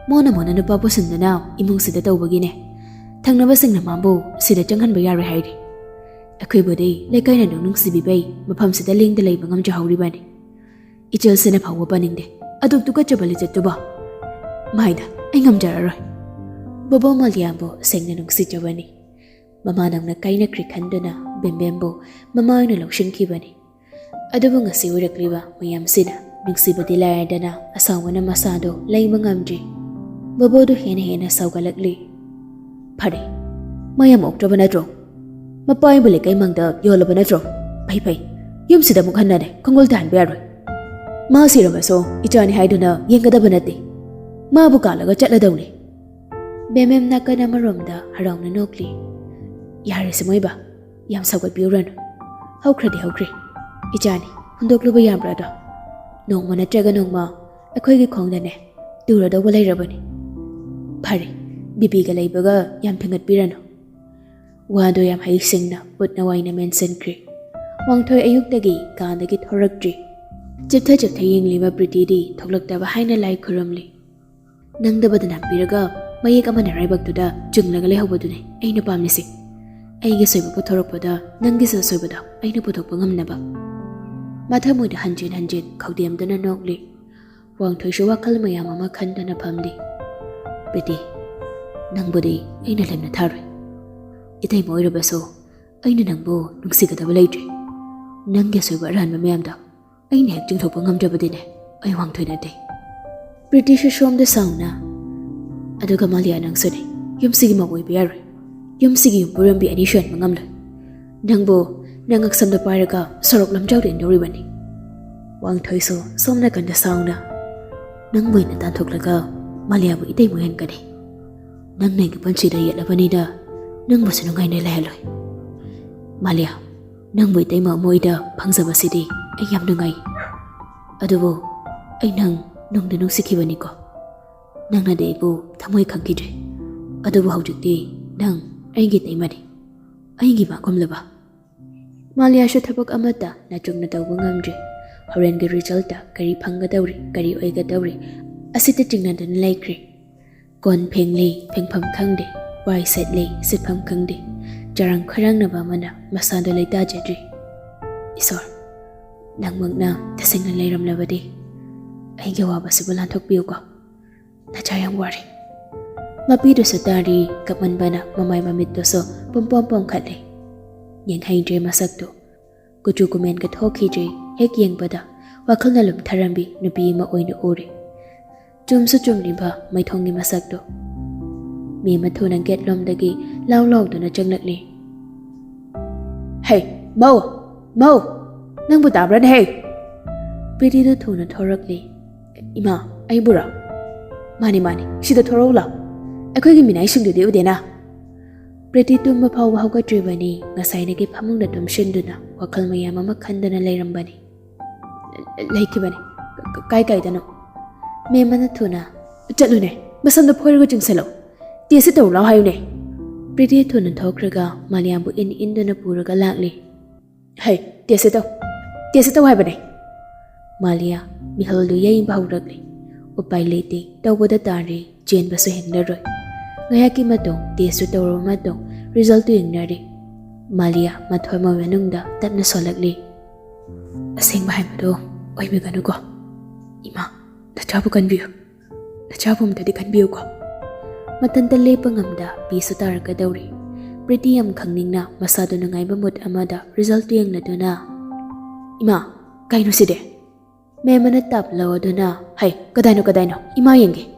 ꯃꯣꯍꯣꯟꯅ ꯃꯣꯍꯣꯟꯅ ꯅꯨꯄꯥ ꯄꯨꯁꯤꯟꯗꯨꯅ ꯏꯃꯨꯡꯁꯤꯗ ꯇꯧꯕꯒꯤꯅꯦ꯫ ꯊꯪꯅꯕꯁꯤꯡꯅ ꯃꯥꯕꯨ ꯁꯤꯗ ꯆꯪꯍꯟꯕ ꯌꯥꯔꯣꯏ ꯍꯥꯏꯔꯤ꯫ ꯑꯩꯈꯣꯏꯕꯨꯗꯤ ꯂꯩꯀꯥꯏꯅ ꯅꯨꯡ ꯅꯨꯡꯁꯤꯕꯤꯕꯩ ꯃꯐꯝꯁꯤꯗ ꯂꯦꯡꯗ ꯂꯩꯕ ꯉꯝꯖꯍꯧꯔꯤꯕꯅꯤ꯫ ꯏꯆꯦꯜꯁꯤꯅ ꯐꯥꯎꯕ ꯄꯥꯅꯤꯡꯗꯦ꯫ ꯑꯗꯨꯛ ꯇꯨꯀꯠꯆꯕ ꯂꯤꯆꯠꯇꯨꯕꯣ꯫ ꯃꯥꯏꯗ ꯑꯩ ꯉꯝꯖꯔꯔꯣꯏ꯫" ꯕꯣꯕꯣ ꯃꯥꯂꯤꯌꯥꯕꯨ ꯁꯦꯡꯅ ꯅꯨꯡꯁꯤꯖꯕꯅꯤ꯫ ꯃꯃꯥ ꯅꯧꯅ ꯀꯥꯏꯅꯈ꯭ꯔꯦ ꯈꯟꯗꯨꯅ ꯕꯦꯝꯕꯦꯝꯕꯨ ꯃꯃꯥ ꯑꯣꯏꯅ ꯂꯧꯁꯤꯟꯈꯤꯕꯅꯤ꯫ ꯑꯗꯨꯕꯨ ꯉꯁꯤ ꯑꯣꯏꯔꯛꯂꯤꯕ ꯃꯌꯥꯝꯁꯤꯅ ꯅꯨꯡꯁꯤꯕꯗꯤ ꯂꯥꯏꯔꯗꯅ ꯑꯁꯥꯎꯕꯅ ꯃꯁꯥꯗꯣ ꯂꯩꯕ ꯉꯝꯗ꯭ꯔꯤ꯫ ꯕꯣꯕꯣꯗꯨ ꯍꯦꯟꯅ ꯍꯦꯟꯅ ꯁꯥꯎꯒꯠꯂꯛꯂꯤ꯫ "ꯐꯔꯦ, ꯃꯌꯥꯝ ꯑꯣꯛꯇ꯭ꯔꯕ ꯅꯠꯇ꯭ꯔꯣ? ꯃꯄꯥ ꯑꯩꯕꯨ ꯂꯩꯀꯥꯏ ꯃꯥꯡꯗ ꯌꯣꯜꯂꯕ ꯅꯠꯇ꯭ꯔꯣ? ꯐꯩ ꯐꯩ, ꯌꯨꯝꯁꯤꯗ ꯑꯃꯨꯛ ꯍꯟꯅꯅꯦ ꯈꯣꯡꯒꯨꯜ ꯇꯥꯍꯟꯕ ꯌꯥꯔꯣꯏ꯫ ꯃꯥ ꯁꯤꯔꯕꯁꯨ ꯏꯆꯥꯅꯤ ꯍꯥꯏꯗꯨꯅ ꯌꯦꯡꯒꯗꯕ ꯅꯠꯇꯦ꯫ ꯃꯥꯕꯨ ꯀꯥꯜꯂꯒ ꯆꯠꯂꯗꯧꯅꯤ꯫" ꯕꯦꯃꯦꯝ ꯅꯥꯀꯟ ꯑꯃꯔꯣꯝꯗ ꯍꯔꯥꯎꯅ ꯅꯣꯛꯂꯤ꯫ "ꯌꯥꯔꯦꯁꯦ ꯃꯣꯏꯕ, ꯌꯥꯝ ꯁꯧꯒꯠꯄꯤꯔꯨꯔꯅꯨ꯫ ꯍꯧꯈ꯭ꯔꯗꯤ ꯍꯧꯈ꯭ꯔꯦ꯫ ꯏꯆꯥꯅꯤ, ꯍꯨꯟꯗꯣꯛꯂꯨꯕ ꯌꯥꯕ꯭ꯔꯥ ꯑꯗꯣ? ꯅꯣꯡꯃ ꯅꯠꯇ꯭ꯔꯒ ꯅꯣꯡꯃ ꯑꯩꯈꯣꯏꯒꯤ ꯈꯣꯡꯗꯅꯦ ꯇꯨꯔꯗꯧꯕ ꯂꯩꯔꯕꯅꯤ꯫ ꯐꯔꯦ, ꯕꯤꯄꯤꯒ ꯂꯩꯕꯒ ꯌꯥꯝ ꯐꯤꯡꯒꯠꯄꯤꯔꯅꯨ꯫" ꯋꯥꯗꯣ ꯌꯥꯝ ꯍꯩꯁꯤꯡꯅ ꯄꯨꯠꯅ ꯋꯥꯏꯅ ꯃꯦꯟꯁꯤꯟꯈ꯭ꯔꯦ꯫ ꯋꯥꯡꯊꯣꯏ ꯑꯌꯨꯛꯇꯒꯤ ꯀꯥꯗꯒꯤ ꯊꯣꯔꯛꯇ꯭ꯔꯤ꯫ ꯆꯤꯞꯊ ꯆꯤꯞꯊ ꯌꯦꯡꯂꯤꯕ ꯄ꯭ꯔꯤꯇꯤꯗꯤ ꯊꯣꯛꯂꯛꯇꯕ ꯍꯥꯏꯅ ꯂꯥꯏ ꯈꯨꯔꯨꯝꯂꯤ꯫ ꯅꯪꯗꯕꯗ ꯅꯥꯟꯕꯤꯔꯒ ꯃꯌꯦꯛ ꯑꯃꯅ ꯔꯥꯏꯕꯛꯇꯨꯗ ꯆꯨꯡꯂꯒ ꯂꯩꯍꯧꯕꯗꯨꯅꯦ ꯑꯩꯅ ꯄꯥꯝꯂꯤꯁꯦ꯫ ꯑꯩꯒꯤ ꯑꯁꯣꯏꯕ ꯄꯨꯊꯣꯔꯛꯄꯗ ꯅꯪꯒꯤꯁꯨ ꯑꯁꯣꯏꯕꯗꯣ ꯑꯩꯅ ꯄꯨꯊꯣꯛꯄ ꯉꯝꯅꯕ꯫ ꯃꯊꯃꯣꯏꯗ ꯍꯟꯖꯤꯟ ꯍꯟꯖꯤꯟ ꯈꯧꯗꯦꯝꯗꯨꯅ ꯅꯣꯛꯂꯤ꯫ ꯋꯥꯡꯊꯣꯏꯁꯨ ꯋꯥꯈꯜ ꯃꯌꯥꯝ ꯑꯃ ꯈꯟꯗꯨꯅ ꯐꯝꯂꯤ꯫ "ꯄ꯭ꯔꯤꯇꯤ, ꯅꯪꯕꯨꯗꯤ ꯑꯩꯅ ꯂꯦꯝꯅ ꯊꯥꯔꯣꯏ꯫ ꯏꯇꯩꯃ ꯑꯣꯏꯔꯕꯁꯨ ꯑꯩꯅ ꯅꯪꯕꯨ ꯅꯨꯡꯁꯤꯒꯗꯕ ꯂꯩꯇ꯭ꯔꯦ꯫ ꯅꯪꯒꯤ ꯑꯁꯣꯏꯕ ꯑꯔꯥꯟꯕ ꯃꯌꯥꯝꯗꯣ ꯑꯩꯅ ꯍꯦꯛ ꯆꯤꯡꯊꯣꯛꯄ ꯉꯝꯗ꯭ꯔꯕꯗꯤꯅꯦ, ꯑꯩ ꯋꯥꯡꯊꯣꯏ ꯅꯠꯇꯦ꯫" ꯄ꯭ꯔꯤꯇꯤꯁꯨ ꯁꯣꯝꯗ ꯁꯥꯎꯅ, "ꯑꯗꯨꯒ ꯃꯥꯂꯤꯌꯥ, ꯅꯪꯁꯨꯅꯦ, ꯌꯨꯝꯁꯤꯒꯤ ꯃꯧ ꯑꯣꯏꯕ ꯌꯥꯔꯣꯏ꯫ ꯌꯨꯝꯁꯤꯒꯤ ꯌꯨꯝꯕꯨꯔꯦꯝꯕꯤ ꯑꯅꯤ ꯁꯨꯍꯟꯕ ꯉꯝꯂꯣꯏ꯫ ꯅꯪꯕꯨ ꯅꯪ ꯉꯛꯁꯝꯗ ꯄꯥꯏꯔꯒ ꯁꯣꯔꯣꯛ ꯂꯝꯖꯥꯎꯗ ꯏꯟꯗꯧꯔꯤꯕꯅꯤ꯫" ꯋꯥꯡꯊꯣꯏꯁꯨ ꯁꯣꯝ ꯅꯥꯀꯟꯗ ꯁꯥꯎꯅ, "ꯅꯪꯕꯨ ꯑꯩꯅ ꯇꯥꯟꯊꯣꯛꯂꯒ ꯃꯥꯂꯤꯌꯥꯕꯨ ꯏꯇꯩꯃ ꯑꯣꯏꯍꯟꯒꯅꯤ꯫ ꯅꯪꯅ ꯑꯩꯒꯤ ꯄꯨꯟꯁꯤꯗ ꯌꯦꯠꯂꯕꯅꯤꯅ ꯅꯪꯕꯨꯁꯨ ꯅꯨꯡꯉꯥꯏꯅ ꯂꯩꯍꯜꯂꯣꯏ꯫ ꯃꯥꯂꯤꯌꯥ, ꯅꯪꯕꯨ ꯏꯇꯩꯃ ꯑꯃ ꯑꯣꯏꯗ ꯐꯪꯖꯕꯁꯤꯗꯤ ꯑꯩ ꯌꯥꯝ ꯅꯨꯡꯉꯥꯏ꯫ ꯑꯗꯨꯕꯨ ꯑꯩ ꯅꯪ ꯅꯨꯡꯗꯤ ꯅꯨꯡꯁꯤꯈꯤꯕꯅꯤꯀꯣ꯫ ꯅꯪꯅꯗꯤ ꯑꯩꯕꯨ ꯊꯃꯣꯏ ꯈꯪꯈꯤꯗ꯭ꯔꯦ꯫ ꯑꯗꯨꯕꯨ ꯍꯧꯖꯤꯛꯇꯤ ꯅꯪ ꯑꯩꯒꯤ ꯏꯇꯩꯃꯅꯤ, ꯑꯩꯒꯤ ꯏꯃꯥꯒꯨꯝꯂꯕ꯫ ꯃꯥꯂꯤꯌꯥꯁꯨ ꯊꯕꯛ ꯑꯃꯠꯇ ꯅꯥꯆꯨꯝꯅ ꯇꯧꯕ ꯉꯝꯗ꯭ꯔꯦ꯫ ꯍꯣꯔꯦꯟꯒꯤ ꯔꯤꯖꯜꯇ ꯀꯔꯤ ꯐꯪꯒꯗꯧꯔꯤ, ꯀꯔꯤ ꯑꯣꯏꯒꯗꯧꯔꯤ, ꯑꯁꯤꯗ ꯆꯤꯡꯅꯗꯨꯅ ꯂꯩꯈ꯭ꯔꯦ꯫ ꯀꯣꯟ ꯐꯦꯡꯂꯤ, ꯐꯦꯡꯐꯝ ꯈꯪꯗꯦ꯫ ꯋꯥꯏ ꯁꯦꯠꯂꯤ, ꯁꯤꯠꯐꯝ ꯈꯪꯗꯦ꯫ ꯆꯔꯥꯡ ꯈꯣꯏꯔꯥꯡꯅꯕ ꯑꯃꯅ ꯃꯁꯥꯗꯣ ꯂꯩꯇꯥꯖꯗ꯭ꯔꯤ꯫ ꯏꯁꯣꯔ, ꯅꯪꯃꯛꯅ ꯇꯁꯦꯡꯅ ꯂꯩꯔꯝꯂꯕꯗꯤ ꯑꯩꯒꯤ ꯑꯋꯥꯕꯁꯤꯕꯨ ꯂꯥꯟꯊꯣꯛꯄꯤꯌꯨꯀꯣ꯫ ꯅꯆꯥ ꯌꯥꯝ ꯋꯥꯔꯦ꯫ ꯃꯄꯤꯗꯨꯁꯨ ꯇꯥꯔꯤ, ꯀꯞꯃꯟꯕꯅ ꯃꯃꯥꯏ ꯃꯃꯤꯠꯇꯨꯁꯨ ꯄꯨꯝꯄꯣꯝ ꯄꯣꯝꯈꯠꯂꯦ꯫ ꯌꯦꯡꯍꯩꯗ꯭ꯔꯦ ꯃꯁꯛꯇꯨ꯫ ꯀꯨꯆꯨ ꯀꯨꯃꯦꯟꯒ ꯊꯣꯛꯈꯤꯗ꯭ꯔꯦ꯫ ꯍꯦꯛ ꯌꯦꯡꯕꯗ ꯋꯥꯈꯜꯅ ꯂꯨꯝꯊꯔꯝꯕꯤ ꯅꯨꯄꯤ ꯑꯃ ꯑꯣꯏꯅ ꯎꯔꯦ꯫ ꯆꯨꯝꯁꯨ ꯆꯨꯝꯂꯤꯕ ꯃꯥꯏꯊꯣꯡꯒꯤ ꯃꯁꯛꯇꯣ꯫ ꯃꯦꯝꯃ ꯊꯨꯅ ꯒꯦꯠ ꯂꯣꯝꯗꯒꯤ ꯂꯥꯎ ꯂꯥꯎꯗꯨꯅ ꯆꯪꯂꯛꯂꯦ꯫ "ꯍꯩ, ꯃꯧ! ꯃꯧ! ꯅꯪꯕꯨ ꯇꯥꯕ꯭ꯔꯥꯅꯦ ꯍꯩ?" ꯄ꯭ꯔꯤꯇꯤꯗꯨ ꯊꯨꯅ ꯊꯣꯔꯛꯂꯦ꯫ "ꯏꯃꯥ, ꯑꯩꯕꯨꯔꯣ?" "ꯃꯥꯅꯤ, ꯃꯥꯅꯤ, ꯁꯤꯗ ꯊꯣꯔꯛꯎ ꯂꯥꯎ꯫ ꯑꯩꯈꯣꯏꯒꯤ ꯃꯤꯅꯥꯏꯁꯤꯡꯗꯨꯗꯤ ꯎꯗꯦꯅ?" ꯄ꯭ꯔꯤꯇꯤ ꯇꯨꯝꯕ ꯐꯥꯎꯕ ꯍꯧꯒꯠꯇ꯭ꯔꯤꯕꯅꯤ꯫ ꯉꯁꯥꯏꯗꯒꯤ ꯐꯃꯨꯡꯗ ꯇꯨꯝꯁꯤꯟꯗꯨꯅ ꯋꯥꯈꯜ ꯃꯌꯥꯝ ꯑꯃ ꯈꯟꯗꯨꯅ ꯂꯩꯔꯝꯕꯅꯤ꯫ "ꯂꯩꯈꯤꯕꯅꯤ꯫ ꯀ-, ꯀꯥꯏ ꯀꯥꯏꯗꯅꯣ?" ꯃꯦꯝꯃꯅ ꯊꯨꯅ, "ꯆꯠꯂꯨꯅꯦ, ꯃꯁꯝꯗꯣ ꯐꯣꯏꯔꯒ ꯆꯤꯡꯁꯜꯂꯣ꯫ ꯇꯦꯁꯁꯦ ꯇꯧꯔꯨ ꯂꯥꯎ ꯍꯥꯏꯌꯨꯅꯦ꯫" ꯄ꯭ꯔꯤꯇꯤ ꯊꯨꯅ ꯊꯣꯛꯈ꯭ꯔꯒ ꯃꯥꯂꯤꯌꯥꯕꯨ ꯏꯟ ꯏꯟꯗꯨꯅ ꯄꯨꯔꯒ ꯂꯥꯛꯂꯤ꯫ "ꯍꯩ, ꯇꯦꯁꯁꯦ ꯇꯧ꯫ ꯇꯦꯁꯁꯦ ꯇꯧ ꯍꯥꯏꯕꯅꯦ꯫" ꯃꯥꯂꯤꯌꯥ ꯃꯤꯍꯜꯗꯨ ꯌꯩꯕ ꯍꯧꯔꯛꯂꯤ꯫ ꯎꯄꯥꯏ ꯂꯩꯇꯦ, ꯇꯧꯕꯗ ꯇꯥꯔꯦ꯫ ꯆꯦꯟꯕꯁꯨ ꯍꯤꯡꯂꯔꯣꯏ꯫ ꯉꯥꯏꯍꯥꯛꯀꯤ ꯃꯇꯨꯡ ꯇꯦꯁꯁꯨ ꯇꯧꯔꯕ ꯃꯇꯨꯡ ꯔꯤꯖꯜꯇꯨ ꯌꯦꯡꯅꯔꯦ꯫ ꯃꯥꯂꯤꯌꯥ ꯃꯊ꯭ꯋꯥꯏ ꯃꯣꯏ ꯃꯅꯨꯡꯗ ꯇꯞꯅ ꯁꯣꯜꯂꯛꯂꯤ꯫ "ꯑꯁꯦꯡꯕ ꯍꯥꯏꯕꯗꯣ ꯑꯣꯏꯕꯤꯒꯅꯨꯀꯣ꯫ ꯏꯃꯥ, ꯅꯆꯥꯕꯨ ꯀꯟꯕꯤꯌꯨ꯫ ꯅꯆꯥꯕꯨ ꯑꯝꯇꯗꯤ ꯀꯟꯕꯤꯌꯨꯀꯣ꯫" ꯃꯊꯟꯇ ꯂꯦꯞꯄ ꯉꯝꯗ ꯄꯤꯁꯨ ꯇꯥꯔꯛꯀꯗꯧꯔꯦ꯫ ꯄ꯭ꯔꯤꯇꯤ ꯌꯥꯝ ꯈꯪꯅꯤꯡꯅ ꯃꯁꯥꯗꯨ ꯅꯨꯡꯉꯥꯏꯕ ꯃꯨꯠ ꯑꯃꯗ ꯔꯤꯖꯜꯇꯨ ꯌꯦꯡꯂꯗꯨꯅ, "ꯏꯃꯥ, ꯀꯩꯅꯣ ꯁꯤꯗꯤ?" ꯃꯦꯝꯃꯅ ꯇꯞ ꯂꯧꯗꯨꯅ, "ꯍꯩ, ꯀꯗꯥꯏꯅꯣ, ꯀꯗꯥꯏꯅꯣ? ꯏꯃꯥ ꯌꯦꯡꯒꯦ꯫"